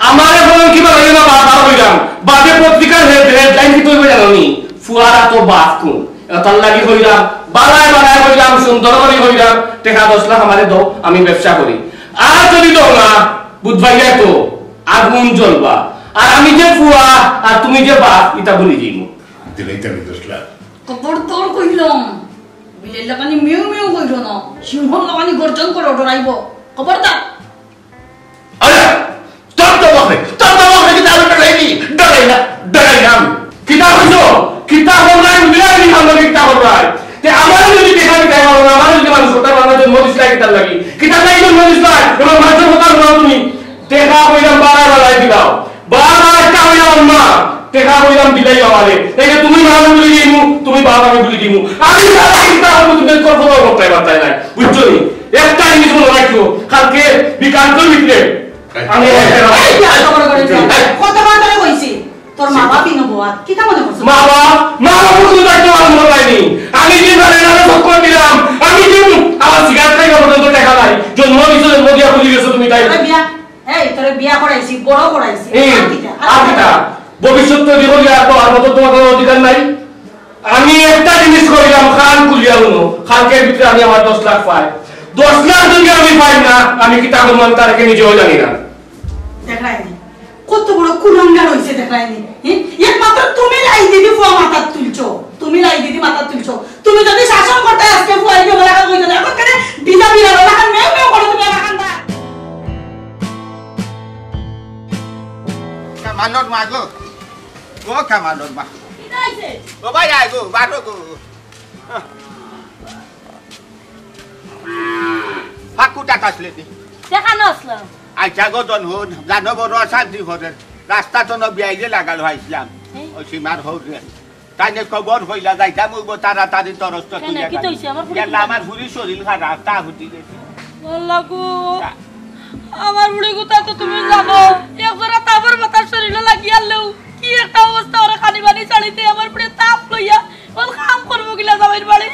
আমারে কলঙ্কি বানাইও না, বারবার কইরাম। বাদে পত্রিকার হেড, হেডলাইন কিতা অইবো জানো নি? ফুয়ার আতো বাপ খুন। এটার লাগি কইরাম, বালায় বালায় কইরাম, সুন্দর করি কইরাম, টেকা দশ লাখ আমারে দেও, আমি ব্যবসা করি। আর যদি দেও না, বুধবাইয়া তো আগুন জ্বলবা। আর আমি যে ফুয়া, আর তুমি যে বাপ, ইতা ভুলি যাইমু। দিলেই তো আমি দশ লাখ। খবরদার কইলাম, বিলের লাখানি মিউ মিউ কইরো না, সিংহর লাখানি গর্জন করো, ডরাইবো। খবরদার। আরে, তোর তো বকে, তোর তো বকে, কিন্তু আমি ডরাইনি, ডরাই না, ডরাই না আমি। কিতা কইছো? কিতা করবায়? বিলাই নি আমরা কিতা করবায়? তে আমারে যদি দেখা দিতে পারো না, আমারে যদি মানুষ করতে পারো না, জন্ম দিছলায় কিতার লাগি? কিতার লাগি জন্ম দিছলায়? এবার মানুষের কথা শোনাও তুমি। টেকা কইলাম বাড়ায় বাড়ায় দিলাও। বারবার একটা কইলাম আম্মা, টেকা কইলাম দিলাই আমারে। তাইলে তুমি না ভুলি দিমু, তুমি বাপ আমি ভুলি দিমু। আমি তাহলে চিন্তা করবো, তুমি কল্পনাও করতে পারতায় না। বুঝছো নি? একটা জিনিস মনে রাখিও, কালকে বিকাল করে বিকলে আমি এই, এই, এই, এই, কত বড় করে দিলাম। কত বড় করে কইছি? তোর মা বাপ ইনো বওয়া, কিতা মনে করছো? মা বাপ, মা বাপ কোনো দায়িত্ব পালন করলায়নি। আমি যে মানে নানা চক্কর দিলাম, আমি যে আমার সিগারেট খাইবার পর্যন্ত টেকা নাই। জন্ম দিছো, জন্ম দিয়া ভুলি গেছো তুমি তাই। তোরে বিয়া, এই, তোরে বিয়া করাইছি, বড় করাইছি। এই, আর কিতা? আর আর কিতা? ভবিষ্যৎ তৈরি করিয়া তো আর মতো তোমার কোনো অধিকার নাই। আমি একটা জিনিস কইলাম, কান খুলিয়া হুনো, কালকের ভিতরে আমি আমার দশ লাখ পাই। দশ লাখ যদি আমি পাই না, আমি কিতা করমু আমি তার আগে নিজেও জানি না। দেখরায়নি, কত বড় কুলাঙ্গার অইছে দেখরায়নি। হি? একমাত্র তুমি লাই দিদি ফুয়া মাথাত তুলছো, তুমি লাই দিদি মাথাত তুলছো। তুমি যদি শাসন করতে আজকে ফুয়া এই বলে কইতো না, এখন কেন বিজা বিড়াল লাখান মেও মেও করো তুমি লাখান দা। কামালর মা গো, ও কামালর মা। কিতা অইছে? ও ভাই, আয় গো, বারো গো। ফাকুটা কাটলে দি। দেখানো আসলাম। আচ্ছা গো, জন হুন, জানো বড় অশান্তি করে। রাস্তা তো ন বিয়াইলে লাগাল হইছিলাম। হ্যাঁ। ওই সীমার হৌরে। তাই নে খবর হইলা যাইতাম, ওই গো তাড়াতাড়ি তরস্ত কেন, তুই কি লাগাল। তো হইছে? আমার ফুড়ি গেল কি আমার লাগে? ফুড়ি শরীর খারাপ, তা হুতি গেছে। আল্লাহ গো। তা- আমার ফুড়ি কথা তো তুমি জানো। এক জোড়া তাবর মাথার শরীরে লাগিয়ালেও কি একটা অবস্থা, ওরা খানি বানি ছাড়িতে আমার ফুড়ি তাপ লইয়া ওর কাম করবো গিলা জামাইর বাড়ি।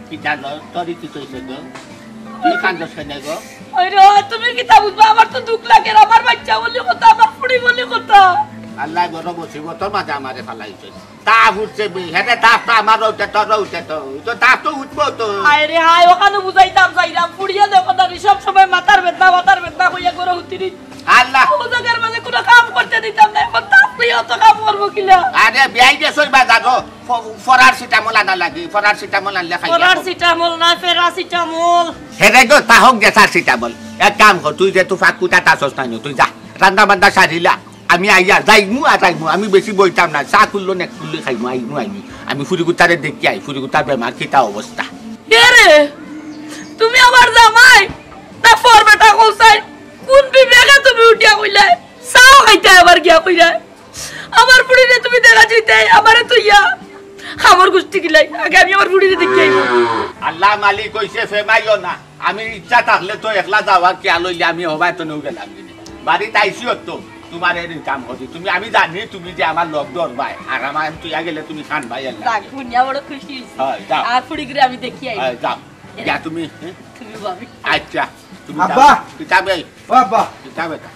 কি জানো, তোর কি কইছে গো? তুই কান্দছ কেনে গো? ওই রে, তুমি কিতা বুঝবা? আমার তো দুখ লাগে, আমার বাচ্চা বলি কথা, আমার ফুড়ি বলি কথা। আল্লাহ বড় মুসিবতর মাঝে আমারে ফালাইছে। তাপ উঠছে বে, হেতে তাপ তো আমারও উঠে, তোরও উঠে তো। তো তাপ তো উঠবো তো। হায় রে হায়, ওখানে বুঝাইতাম চাইলাম, ফুড়িয়ে দেখো না, সব সময় মাথার বেদনা, মাথার বেদনা কইয়া করে হুতিরি। আল্লাহ। ও জায়গার মাঝে কোনো কাম করতে দিতাম না, এখন তাপ লইয়া অত কাম করবো কিলা? আরে, বিয়াই গেছই বাজারো, ফ-, ফরার সিটামল আনা লাগি, ফরার সিটামল আনলে খাই যাবো। ফরার সিটামল না, ফেরা সিটামল। হেরে গো, তা হোক যে সার সিটামল। এক কাম কর, তুই যে তুই ফাঁক কুটা তাসস না, তুই যা, রান্দা বান্দা সারিলা। আমি আইয়া যাইমু আর যাইমু, আমি বেশি বইতাম না, চা খুললো নেক খুললো খাইমু, আইমু, আইমু। আমি ফুড়িগুতারে দেখি আই, ফুড়িগুতার বেমার কিতা অবস্থা। এ রে, তুমি আমার জামাই না ফর বেটা কৌসাই? কোন বিবেকে তুমি উঠিয়া কইলায়? চাও খাইতে আবার গিয়া কইলায়। আমার ফুড়িরে তুমি দেখা যাইতে, আমারে তো ইয়া, আমার গুষ্টি গিলাই। আগে আমি আমার ফুড়িরে দেখি আইমু। আল্লাহ মালিক কইছে, ফেমাইও না। আমি ইচ্ছা থাকলে তো একলা যাওয়ার খেয়াল হইলে আমি হবায় তো নেও গেলাম। বাড়িত আইসিও তো, তোমার এর ইনকাম করি। তুমি, আমি জানি তুমি যে আমার লগ ধরবায়, আর আমার আমি তুইয়া গেলে তুমি খান ভাই আল্লাহ। যাক, শুনিয়া বড় খুশি হইছি। হয়, যাও। আর ফুড়িগুরে আমি দেখি আই। হয়, যাও। এরে। যা তুমি, হ্যাঁ? আচ্ছা, তুমি আব্বা। যাও। কিতাবে, ও আব্বা, কিতাবে তা।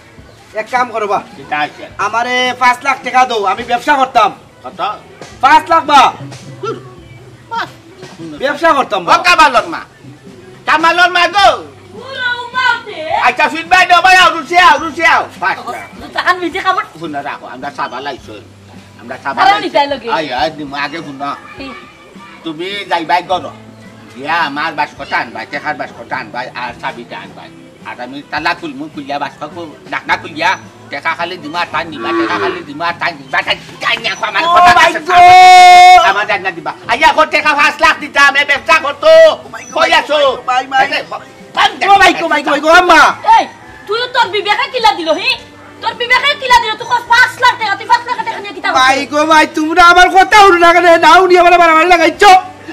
এক কাম করো বা, কিতা আছে? আমারে পাঁচ লাখ টেকা দেও, আমি ব্যবসা করতাম। কত? পাঁচ লাখ বা। ধুর, বাস। ব্যবসা করতাম ও বা। কামালর মা, কামালর মা গো। আচ্ছা, ফির ভাই, দেও ভাই, আও, রুচি আও, রুচি আও। পাঁচ লাখ। দুটাখান মিঠে খাবার। শুনে রাখো, আমরা সাবা লাইছো। আমরা সাবা আরে লাইছো। নিতাই লগে। আয়, আয়, নিমু, আগে শুনো। কি? তুমি যাইবায় ঘরো। গিয়া আমার বাস্কটা আনবায়, টেকার বাস্কটা আনবায়, আর চাবিটা আনবায়। আর আমি তালা খুলমু, খুলিয়া বাস্ক খু-, ঢাকনা খুলিয়া, টেকা খালি দিমু আর তাই নিবা, টেকা খালি দিমু আর তাই নিবা, তাই, তাই নিয়া খো, আমার ও কথা ভাই আছে, গো! আমার জান না দিবা। আইয়া খো টেকা পাঁচ লাখ দিতাম, এ ব্যবসা করতো। ও ভাই গো, কই আছো? ভাই, ভাই। আরে, ব-, বাদ দে। ও ভাই গো, ভাই গো, ভাই গো, আম্মা! এই, তুই তোর বিবেকে কিলা দিল, হি? তোর বিবেকে কিলা দিল? তুই কস পাঁচ লাখ টেকা, তুই পাঁচ লাখ টেকা নিয়া কিতা করবি? ভাই গো ভাই, তোমরা আমার কথা হুনো না কেনে? না হুনি আমার মারামারি লাগাইছো।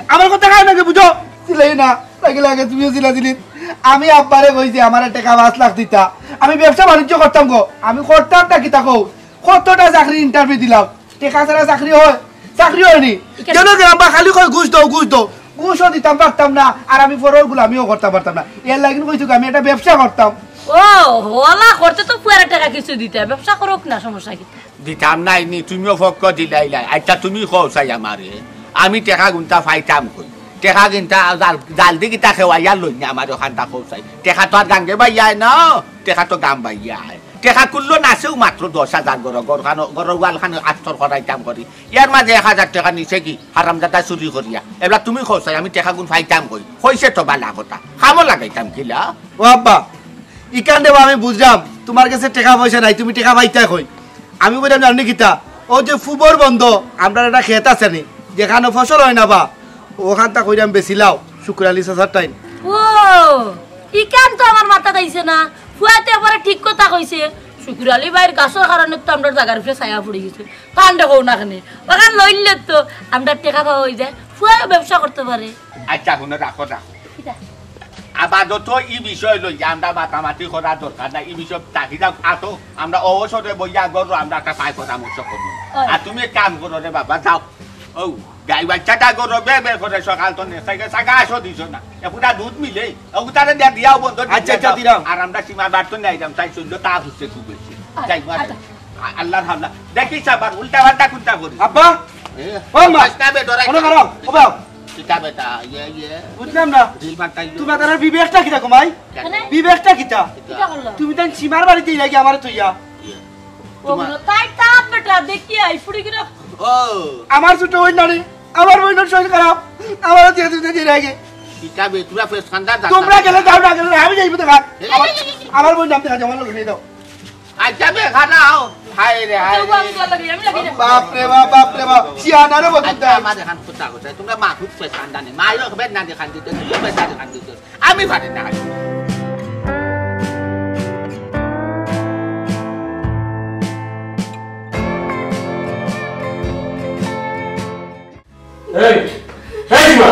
আমার কথা কানে নাকি বুঝো? চিল্লাই না, লাগে লাগে তুমিও চিল্লা চিল্লি। আমি আব্বারে কইছি আমারে টেকা পাঁচ লাখ দিতা। আমি ব্যবসা বাণিজ্য করতাম গো। আমি করতাম না কিতা কও? কতটা চাকরি interview দিলাম। টেকা ছাড়া চাকরি হয়? চাকরি হয়নি। ইটা কেন রে আব্বা খালি কয় ঘুষ দাও, ঘুষ দাও? ঘুষও দিতাম পারতাম না, আর আমি পরর গুলামিও করতাম পারতাম না। এর লাগি কইছি আমি একটা ব্যবসা করতাম। ও, হলা করতে তো পুয়ারে টেকা কিছু দিতে, ব্যবসা করুক না, সমস্যা কি? দিতাম নাই নি, তুমিও ফক্ক দিলাইলাই। আচ্ছা, তুমি কও চাই আমারে, আমি টেকা গুনতা পাইতাম কই? টেকা গুনতা জাল, জাল দি কিতা খেওয়াইয়া লই না আমার ওখানটা কও চাই। টেকা তো আর গাঙ্গে বাইয়া আয় না, টেকা তো গাম বাইয়া আয়। টেকা কুল্লো নাছেও মাত্র দশ হাজার গরো, গরখানো, গরো ওয়ালখানো আস্তর করাইতাম করি। ইয়ার মাঝে এক হাজার টেকা নিছে কি হারামজাদা চুরি করিয়া? এবলা তুমি কও চাই, আমি টেকা গুন পাইতাম কই? কইছে তো বালা কথা, কামো লাগাইতাম কিলা? ও আব্বা, ইখান দেবা আমি বুঝলাম, তোমার কাছে টেকা পয়সা নাই, তুমি টেকা পাইতায় কই? আমি কইলাম, জানি কিতা, ও যে ফুবর বন্ধ, আমরার একটা খেত আছে নি, যেখানো ফসল হয় না বা, ওখানটা কইলাম বেচিলাও, শুকুর আলী চাচার টাইম। ও, ইখান তো আমার মাথাত আইছে না। ফুয়াতে এবারে ঠিক কথা কইছে। শুকুর আলী ভাইর গাছর কারণে তো আমরার জাগার উপরে ছায়া পড়ি গেছে। তানরে কও না কেনে? ওখান লইলে তো আমরার টেকা পাওয়া অই যায়, ফুয়াও ব্যবসা করতে পারে। আচ্ছা, হুনো, রাখো, রাখো। কিতা? আপাতত ই বিষয় লইয়া আমরা মাতামাতি করার দরকার নাই। ই বিষয় থাকি যাউক, আতো আমরা অবসরে বইয়া ঘরো আমরা একটা পাই পরামর্শ করমু। ওই। আর তুমি এক কাম করো রে বাবা, যাও। ও, গাই বাচ্চাটা ঘরো বে বে করে সকাল তো নেশাইকে সাগা আসো দিছো না। এ পুরা দুধ মিলে, ও তারে দিয়া দিয়াও বন্ধ আচ্ছা, আচ্ছা, দিলাম। আর আমরা সীমা বার তো নাই দাম, তাই শুনলো তা হচ্ছে খুব বেশি। আচ্ছা, যাই মারে। আচ্ছা। আ-, আল্লাহর হামলা। দেখিস আবার উল্টা পাল্টা কুন্তা করিস। আব্বা! এ, ও মা! কইস না বে, ডরাই মনে না। করো, ও বাবা! কিতা বেটা, ইয়ে, ইয়ে। বুঝলাম না। রিল বার্তা ইয়ে। তুমি তার বিবেকটা কিতা কমাই? কেন? বিবেকটা কিতা? কিতা? কিতা করলো? তুমি তাই সীমার বাড়িতে ইলাকি আমারে তুইয়া। ইয়ে। ওগুলো তাই তাপ বেটা, দেখি আই ফুড়ি কিনা। ও। আমার ছোট বোন নানি, আমার বোনের শরীর খারাপ। আমারে দিয়ে তুমি দিয়ে আগে। কিতা বে, তোমরা ফেস খান্দা যাও। তোমরা গেলে যাও, না গেলে আমি যাইবো তো ঘাট। এ, আমার, আমার বোন নাম দেখা আমার লোক নিয়ে দাও। আচ্ছা, বে, খানা হও। হায় রে, হায় রে। আমি লাগাই, আমি লাগাই। বাপ রে বাপ, বাপ রে বাপ। শিয়ানারে বলতে আচ্ছা, আমার এখান কথা কথা। তোমরা মা খুব পেশান জানে। মা লোক বেদ না দেখান দিতে, তুমি বেদ না দেখান দিতে। আমি পারি না। এই, এই সীমা,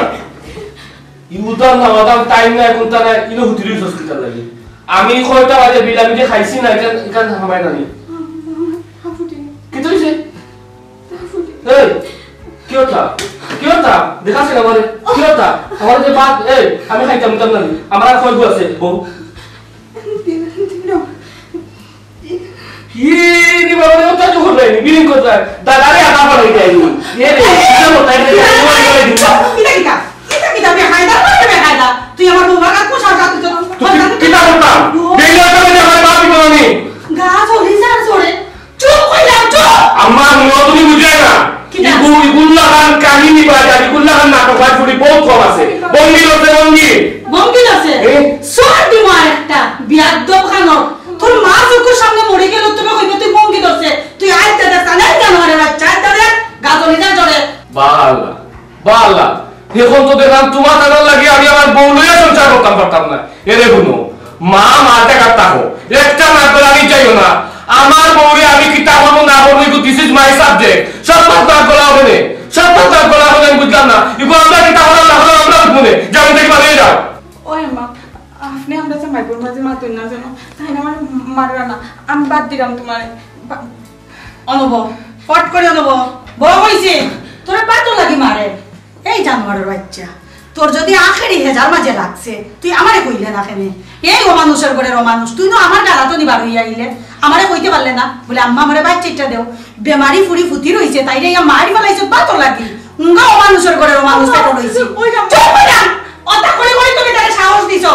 ইউদার না মাদাম টাইম নাই, কোনটা নাই, ইনো হুতিরি হসপিটাল লাগি। আমি কয়টা বাজে বিলামিতে খাইছি না, এখান, এখান হামাই নানি। কিতা হইছে? এই, কি কথা? কি কথা? দেখাছে না আমারে? কি কথা? আমার যে ভাত, এই, আমি খাইতাম, খাইতাম নানি। আমার আর কয়গু আছে, বউ? ইয়ে, রে বাবা রে, ওটা তো করলাই নি, বিলিং করলাই। দাদারে আটা পাঠাই দেয় নি। এ রে, কিতা করলাই রে, কিতা, কিতা? কিতা, কিতা? বেকায়দা, বেকায়দা। তুই আমার বউর গায়ে কুশাসা দিছস। তো কি-, কিতা করতাম? ও। বেকায়দা করে আমার বাপ কি বলনি? গা জ্বলি যার জ্বরে। চুপ কইলাম, চুপ। আম্মা, নিয়ত তুমি বুঝলে না। কিতা? ইগু, ইগুল্লা খান কাহিনী বাজার, ইগুল্লা খান নাটক বাজ ফুড়ি বহুত কম আছে। বঙ্গি আছে, বঙ্গি। বঙ্গি আছে? এ? সর দিব আর একটা, বিয়াদ্দব খানো। তোর মা চোখের সামনে মরে গেল, তুমি কইবে তুই বঙ্গি ধরছে। তুই আজ দাদা সানাই জানোয়ারের বাচ্চা, আজ দাদা গাজনি যা জরে। বালা, বালা। এখন তো দেখলাম তোমার দাদার লাগি আমি আমার বউ লইয়া সংসার করতাম পারতাম না। এরে হুনো, মা মার টাকা থাকো, একটা নাক গলানি চাইও না। আমার বউরে আমি কিতা করবো না করবো, ইগু this is my subject। সব মাত নাক গলা হবে নে, সব মাত নাক গলা হবে নে, আমি বুঝলাম না। ইগু আমরা কিতা করলাম না করলাম আমরা বুঝবো নে। যাও, দেখি বাড়ি যাও। ওই আম্মা, আপনি আমরা যে মাইপুর মাঝে মাতুন না যেন, তাই না আমার মাররা না, আমি বাদ দিলাম তোমার। বা- অনুভব, ফট করে অনুভব, বড় হইছে, তোরা পাতো লাগি মারে। এই জানোয়ারের বাচ্চা, তোর যদি আখেরি হেজার মাঝে লাগছে, তুই আমারে কইলে না কেনে? এই অমানুষর ঘরের অমানুষ, তুই নু আমার গালাতো নি বার অইয়া আইলে, আমারে কইতে পারলে না? বলে, "আম্মা, আমারে বাচ্চাটা দেও, বেমারি ফুড়ি ফুতি রইছে, তাইরে ইয়া মারি ফালাইছো, বা তো লাগি।" উঙ্গা অমানুষর ঘরের অমানুষ, পেটো রইছে। ওই যে চুপ কর না। অতা করি করি তুমি তারে সাহস দিছো।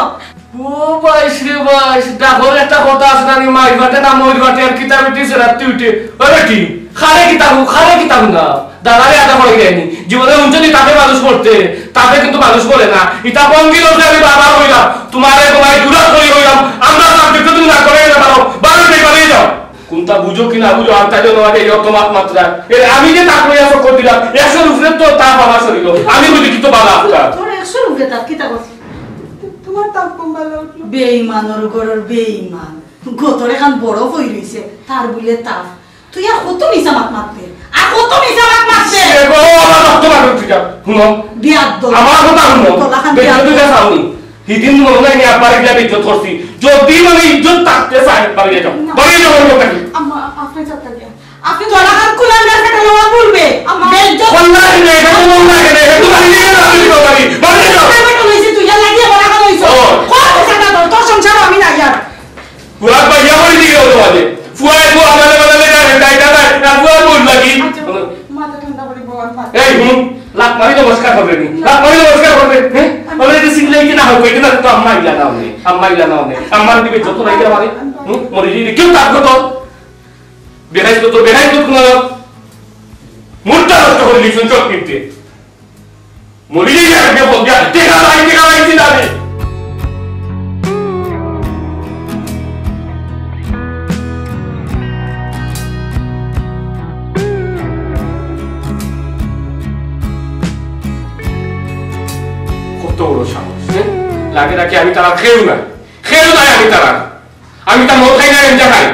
ও বাইশ রে বাইশ, ডাকর একটা কথা আছে না, আমি মাইর বাটে না মইর বাটে, আর কিতাবে দিছে রাত্রি উঠে। ওই বেটি, খারে কিতাব, খারে কিতাব না। দাদারে আদা করে দেয়নি। জীবনে উঞ্চলি তাকে মানুষ করতে, তাকে কিন্তু মানুষ করে না। ইটা ভঙ্গি লোকে আমি বাবা হইলাম। তোমারে তোমায় দূরা করে হইলাম। আমরা সাবজেক্ট তুমি না করে না পারো। বারো বেকারে যাও। কোনটা বুঝো কি না বুঝো, আনতে যাও না, এই অত মাত মাত্রা। এর আমি যে তাক লইয়া চক্কর দিলাম, একশোর উপরে তো তাপ আমার শরীর। আমি বুঝি কি তো বালা আপনার। তোর একশোর উপরে তাপ, কিতা করছে? তোমার তাপ কম ভালো উঠলো। বেইমানর ঘরর বেইমান। গতরে খান বড় হই রইছে, তার বুলে তাপ। তুই আর কত মিছা মাত মাতবে? আর কত মিছা মাত মাতবে? এ গো, আমার রক্ত বার করতে যাও। হুনো। বিয়াদ্দব। আমার কথা হুনো। তোলা খান বেইজ্জত বিয়াদ্দব। দুইটা চাওনি। হিদিন মনে হয় আমি আব্বার গিয়া বেইজ্জত করছি। যদি মানে ইজ্জত থাকতে চায়, বাড়ি যাও। না। বাড়ি যাও, আমার কথা কি? আম্মা, আপনি যাত্রা গিয়া। আপনি তোলা খান কুলাঙ্গার বেটা লওয়া বলবে। আম্মা। বেইজ্জত। কল্যাণ নেই, এটা তো মনে লাগে না, এটা তো বাড়ি যাও, বাড়ি যাও, বাড়ি যাও। বেটা লইছি তুই, আর লাগিয়ে বলা খান হইছো। ও। কত কথা তোর, তোর সংসার আমি না ইয়ার। পুরা বাইয়া করে দিয়ে গেল তোমাদের। ফুয়ায় ফুয়া আমাদের বদলে যায়, তাই না, তাই না, ফুয়া বল লাগি। আচ্ছা, মাথা ঠান্ডা করে বল, মাথা। এই হুম, লাত মারি নমস্কার করবে নি? লাত মারি নমস্কার করবে, হ্যাঁ? বলে যে সিলেই কি না হবে, এটা তো আম্মা ইলা না হবে, আম্মা ইলা না হবে। আম্মার দিবে যত নাই আমারে, হুম, মরে যদি কেউ তার কত? বেড়াইতো তো, বেড়াইতো কোনো। মুডটা নষ্ট করে দিচ্ছেন চোখ কিনতে। মরিলে গিয়া আগে বল দিয়া, টেকা নাই, টেকা নাই, চিন্তা নেই। কত বড় সাহস, হ্যাঁ? লাগে নাকি আমি তারা খেয়েও না, খেয়েও নাই আমি তারা। আমি তার মদ খাই না, গাঞ্জা খাই।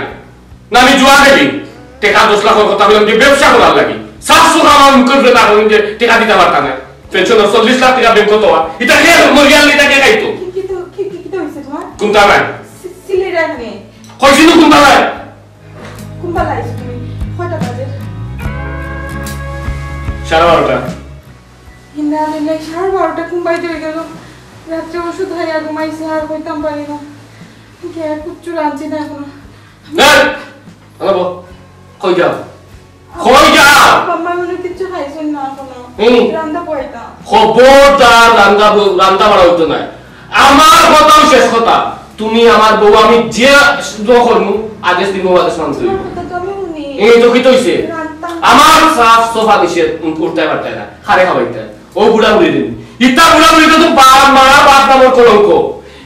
না, আমি জুয়া খেলি। টেকা দশ লাখর কথা কইলাম যে ব্যবসা করার লাগি। সাতশো আমার মুখের উপরে না কইলাম যে টেকা দিতে পারতাম না। পেনশন চল্লিশ লাখ টেকা ব্যাংক তো। এটা কে মরিয়াল, এটা কে খাইতো? কি, কি তো, কি, কি, কি তো হইছে তোমার? কোনটা নাই? সি-, সিলেট আইনে। কইছি তো কোনটা নাই? কোনটা লাইছো তুমি? কয়টা বাজে? সাড়ে বারোটা। ইন্না লিল্লাহি, সাড়ে বারোটা কোন বাড়িতে হয়ে গেল? রাত্রে ওষুধ খাইয়া ঘুমাইছি, আর কইতাম পারি না। কে কুচ্ছু রাঁধছি না এখনো। এই! আরে বল, কই যাও? কই যাও? বাবা মনে কিচ্ছু খাইছেন না এখনো। হুম। রান্না বইতা। খবরদার রান্না ব-, রান্না বাড়া হইতো না। আমার কথাও শেষ কথা। তুমি আমার বউ, আমি যে দোয়া করমু, আদেশ দিমু, আদেশ মানতে হইব। তোমার কথা তো আমি শুনি। এই তো কি তো হইছে? রান্না। আমার সাফ সাফা নিষেধ, উম, উল্টায় পাল্টায় না। খারে খাবাইতে। ও বুড়া বুড়ি দিন। ইতা বুড়া বুড়ি তো বাপ, মা, বাপ নামর কলঙ্ক।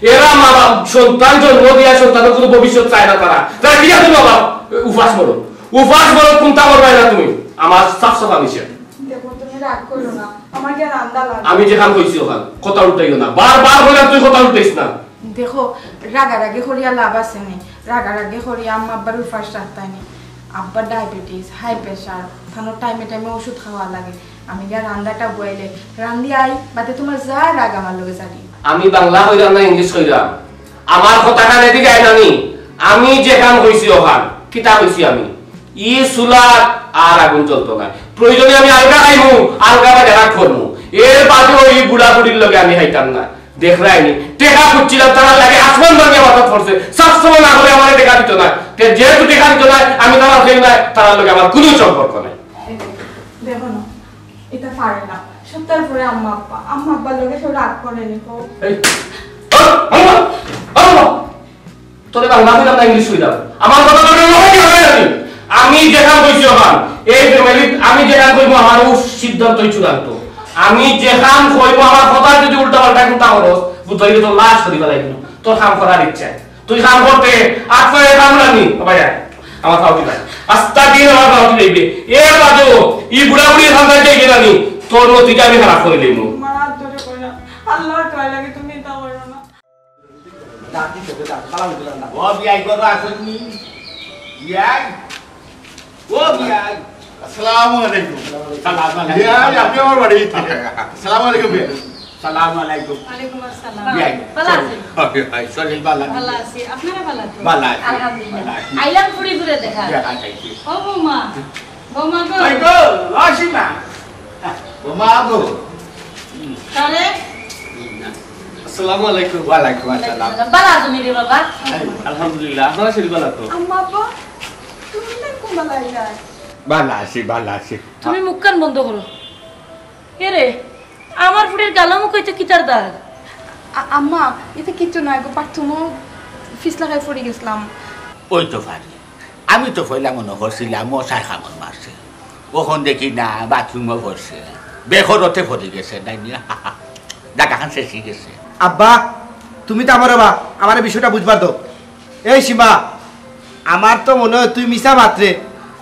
এরা মা বাপ, সন্তান জন্ম দিয়া সন্তানের কোনো ভবিষ্যৎ চায় না তারা। তারা কি জানো বাবা? উপাস মরো। উপাস মরো, কোনটা করবে না তুমি? আমার সাফ সাফা নিষেধ। দেখো, তুমি রাগ করো না। আমার গিয়া রান্দা লাগে। আমি যেখান কইছি ওখান, কথা উল্টাইও না। বারবার কইলাম তুই কথা উল্টাইস না। দেখো, রাগারাগি করিয়া লাভ আছে নি? রাগারাগি করিয়া আম্মা আব্বার উপাস রাখতায় নি। আব্বার ডায়াবেটিস, হাই প্রেশার, তানর টাইমে টাইমে ওষুধ খাওয়া লাগে। আমি গিয়া রান্দাটা বইলে, রান্দি আই, বাদে তোমার যা রাগ আমার লগে জানি। আমি বাংলা কইরাম না ইংলিশ কইরাম? আমার কথা কানে দিকে আয় নানি। আমি যেখান কইছি ওখান, কিতা কইছি আমি? ই চুলাত আর আগুন জ্বলতো না। প্রয়োজনে আমি আলগা খাইমু, আলগা বাদে রাগ করমু। এর বাদেও ই বুড়া বুড়ির লগে আমি খাইতাম না। দেখরায়নি, টেকা খুঁজছিলাম, তারার লাগে আসমান ভাঙিয়া মাথাত পড়ছে। সবসময় না হলে আমার টেকা দিত না। তে যেহেতু টেকা দিত না, আমি তারা ফেল নাই, তারার লগে আমার কোনো সম্পর্ক নাই। দেখো না, এটা পারে না। সত্তর পরে আম্মা আব্বা, আম্মা আব্বার লগে কেউ রাগ করে নি কও। এই, আম্মা, আম্মা, তোরে বাংলা কইলাম না ইংলিশ কইলাম? আমার কথা তোরে মনে হয় না আমি? আমি যেখান কইছি ওখান, এই ফ্যামিলি আমি যেখান কইবো আমার ও সিদ্ধান্তই চূড়ান্ত। আমি যেখান কইবো আমার কথা যদি উল্টা পাল্টা চিন্তা করস, বুঝাইলে তোর লাশ করি ফেলাই দিল। তোর কাম করার ইচ্ছা। তুই কাম করতে, আট পায়ে কামড়ানি, ভাইয়া, আমার ফাউটি নাই। আস্তা দিন আমার ফাউটি লইবে। এর বাদেও, ই বুড়া বুড়ি খান্দায় যাইবে না নি, তোর নতিজা আমি খারাপ করে লইব। তোমার হাত ধরে কইলাম, আল্লাহর দোয়া লাগে তুমি এটা করো না। ও বিয়াই, ঘরো আছইন নি? বিয়াই? ও বিয়াই? আসসালামু আলাইকুম। সালাম আলাইকুম। বিয়াই, আপনি আমার বাড়ি। আসসালামু আলাইকুম বিয়াই। সালাম আলাইকুম। ওয়ালাইকুম আসসালাম। বিয়াই। ভালা আছইন? ও বিয়াই, শরীর ভালা? ভালা আছি। আপনারা ভালা তো? ভালা আছি। আলহামদুলিল্লাহ। ভালা আছি। আইলাম ঘুরি ঘুরে দেখা। দেখা চাইছি। ও বৌমা, বৌমা গো। ওই গো, ও সীমা। বৌমা গো। কারে? আসসালামু আলাইকুম। ওয়ালাইকুম আসসালাম। বালা আছো নি রে বাবা? আলহামদুলিল্লাহ, আপনারা শরীর বালা তো? আম্মা, আব্বা, তুমি না কোন বালা আইলা? বালা আছি, বালা আছি। তুমি মুখখান বন্ধ করো। এ রে, আমার ফুড়ির গালো মুখো ইতা কিতার দাগ? আ-, আম্মা, ইতা কিচ্ছু না গো, বাথরুমো ফিস লাগাই পড়ি গেছিলাম। ওই তো পারি। আমি তো পয়লা মনো করছিলাম মশায় কামড় মারছে। অখন দেখি না, বাথরুমো পড়ছে। বেখরতে পড়ি গেছে, নাই নি? জাগাখান শেষ অই গেছে। আব্বা, তুমি তো আমার বাবা, আমার এই বিষয়টা বুঝবার দাও। এই সীমা, আমার তো মনো অয় তুই মিছা মাতরে।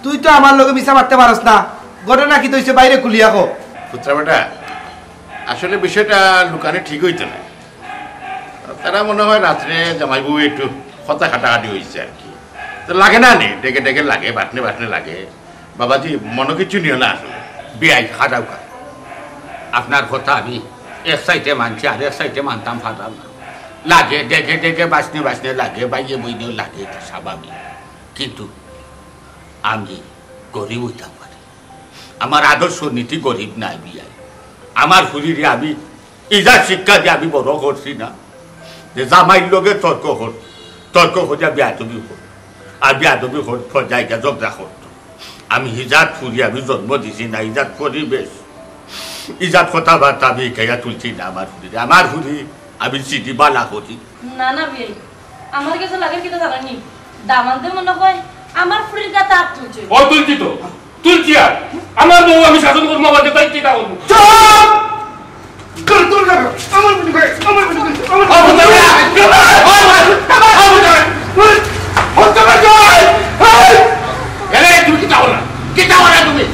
তুই তো আমার লগে মিছা মাততে পারস না। ঘটনা কিতা অইছে, বাইরে খুলিয়া কও। পুত্রা বেটা, আসলে বিষয়টা লুকানি ঠিক অইতো না। তারা মনো অয় রাত্রে জামাই বউ একটু কথা কাটাকাটি অইছে আর কি। তো লাগে না নি, ডেকে ডেকে লাগে, বাটনে বাটনে লাগে। বাবাজি, মনো কিচ্ছু নিও না আসলে। বিয়াই, খাড়াউক্কা। আপনার কথা আমি এক সাইডে মানছি, আর এক সাইডে মানতাম পারলাম না। লাগে, ডেকে ডেকে, বাটনে বাটনে লাগে, বাইয়ে বইনেও লাগে, ইটা স্বাভাবিক। কিন্তু আমি গরিব অইতাম পারি। আমার আদর্শ নীতি গরিব নায় বিয়াই। আমার ফুড়িরে আমি ইজাত শিক্ষা দিয়া আমি বড় করছি না, যে জামাইর লগে তর্ক কর, তর্ক করিয়া বেয়াদবি কর, আর বেয়াদবি কর, পর্যায়ে গিয়া ঝগড়া করতো। আমি ইজাত ফুড়ি আমি জন্ম দিছি না, ইজাত পরিবেশ, ইজাত কথাবার্তা আমি হিকাইয়া তুলছি না আমার ফুড়িরে। আমার ফুড়ি আমি চিনি বালা করি। না, না বিয়াই, আমার গেছে লাগের কিতা জানো নি? দামান্দে মনো অয় আমার ফুড়ির গাত আত তুলছে। ও তুলছি তো, তুলছি আর। আমার বউ আমি শাসন করবো, আমার গেছে কিতা করবো? চুপ! তোর, তোর লাগা। আমার বুঝি ভাই, আমার বুঝি ভাই, আমার ও বুঝি ভাই। এরে, তুমি কিতা করলা? কিতা করলা তুমি?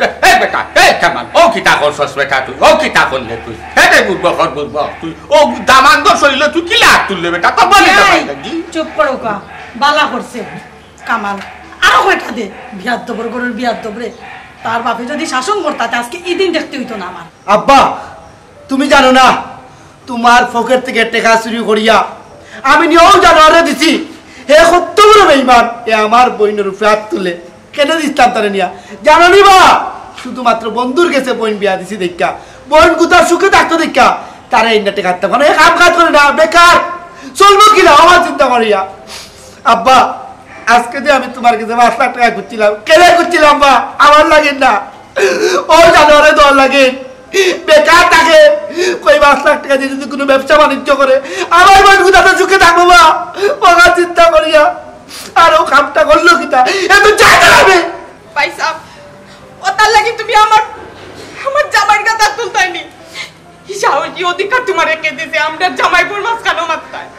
এ, এ বেটা, এ কামাল, ও কিতা করছস বেটা তুই? ও কিতা করলে তুই? এ রে বুড়বক, ওর বুড়বক তুই। ও দামান্দর শরীরে তুই কিলা আত তুললে বেটা? তো বলি না এই, ভাই, জি? চুপ করো কা, বালা করছে। কামাল, আরো কয়টা দে। বিয়াদ্দবর ঘরর বিয়াদ্দবরে। তার বাপে যদি শাসন করতা, তে আজকে ই দিন দেখতে অইতো না আমার। আব্বা, তুমি জানো না, তুমার পকেট থাকি টেকা চুরি করিয়া আমি নিয়াও জানোয়ারে দিছি। হে কত বড় বেইমান, হে আমার বইনর উপরে আত তুলে। কেনে দিছলাম তারে নিয়া? জানো নি বা? শুধুমাত্র বন্ধুর গেছে বইন বিয়া দিছি দেখিয়া, বইন গুতা সুখে থাকতো দেখিয়া, তারে ইন্না টেকা দিতাম। মানে, হে কাম কাজ করে না, বেকার। চলবো কিলা, আমার চিন্তা করিয়া। আব্বা, আজকে যে আমি তুমার গেছে পাঁচ লাখ টেকা খুজছিলাম, কেনে খুজছিলাম বা? আমার লাগি না, ও জানোয়ারে দেওয়ার লাগি। বেকার থাকে, কই পাঁচ লাখ টেকা দিয়া যদি কুনু ব্যবসা বাণিজ্য করে, আমার বইন গুতা তো সুখে থাকবো বা? বাবা চিন্তা করিয়া, আর ও কামটা করলো কিতা? এ তো চাই না আমি। ভাইসাব, ও তার লাগি তুমি আমার, আমার জামাইর গাত আত তুলতায় নি। ই সাহসী অধিকার তুমারে কে দিছে আমরার জামাই বউর মাঝখানো মাততায়?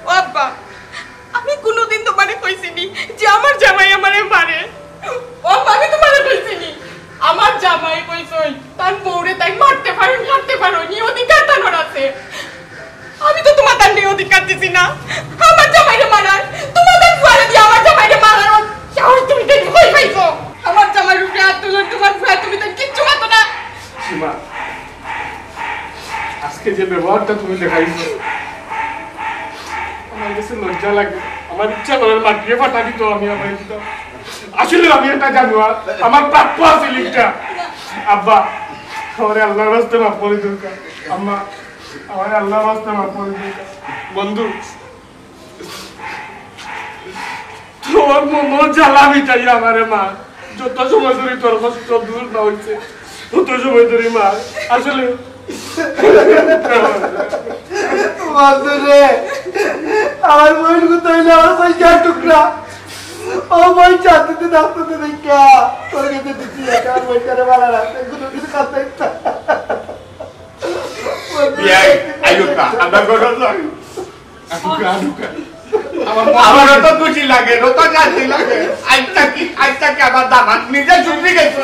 ও আব্বা, আমি কুনুদিন তুমারে কইছি নি যে আমার জামাই আমারে মারে? ও আব্বা, আমি তুমারে কইছি নি? আমার জামাই কইছইন, তান বউরে তাইন মারতে পারইন, কাটতে পারইন, ই অধিকার তানর আছে। আমি তো তুমার তানরে অধিকার দিছি না আমার জামাইরে মারার। তুমার তান ফুয়ারে দিয়া আমার জামাইরে মারার সাহস তুমি কেনে কই পাইছো? আমার জামাইর উপরে আত তুলইন তুমার ফুয়া, তুমি তান কিচ্ছু মাতো না। সীমা, আজকে যে ব্যবহারটা তুমি দেখাইছো, আমার গেছে লজ্জা লাগে। আমার ইচ্ছা করে মাটিয়ে ফাটা দিতাম আমি, আমার ইচ্ছা। আসলে আমি একটা জানোয়ার, আমার প্রাপ্য আছে লিখটা। আব্বা, আমারে আল্লাহর রাস্তায় মাফ করি দেউক্কা। আম্মা, আমারে আল্লাহর রাস্তায় মাফ করি দেউক্কা। বন্ধু, তোর মনর জ্বালা মিটাইয়া আমারে মার। যত সময় ধরি তোর কষ্ট দূর না অইছে, তত সময় ধরি মার। আসলে বন্ধু রে, আমার বইন গুতা অইলে আমার কলিজার টুকরা। ও বইন শান্তিতে থাকতো তো দেখিয়া, তোর গেছে দিছি, আমার বইনটারে ভালা রাখতে, কুনু কিছু খাতে না। বিয়াই, আইও না, আমরা গরম লাগে। আডুকা, আডুকা। আমার অত খুশি লাগে, অত শান্তি লাগে। আইজ থাকি, আইজ থাকি আমার দামান্দ নিজে শুধরি গেছে।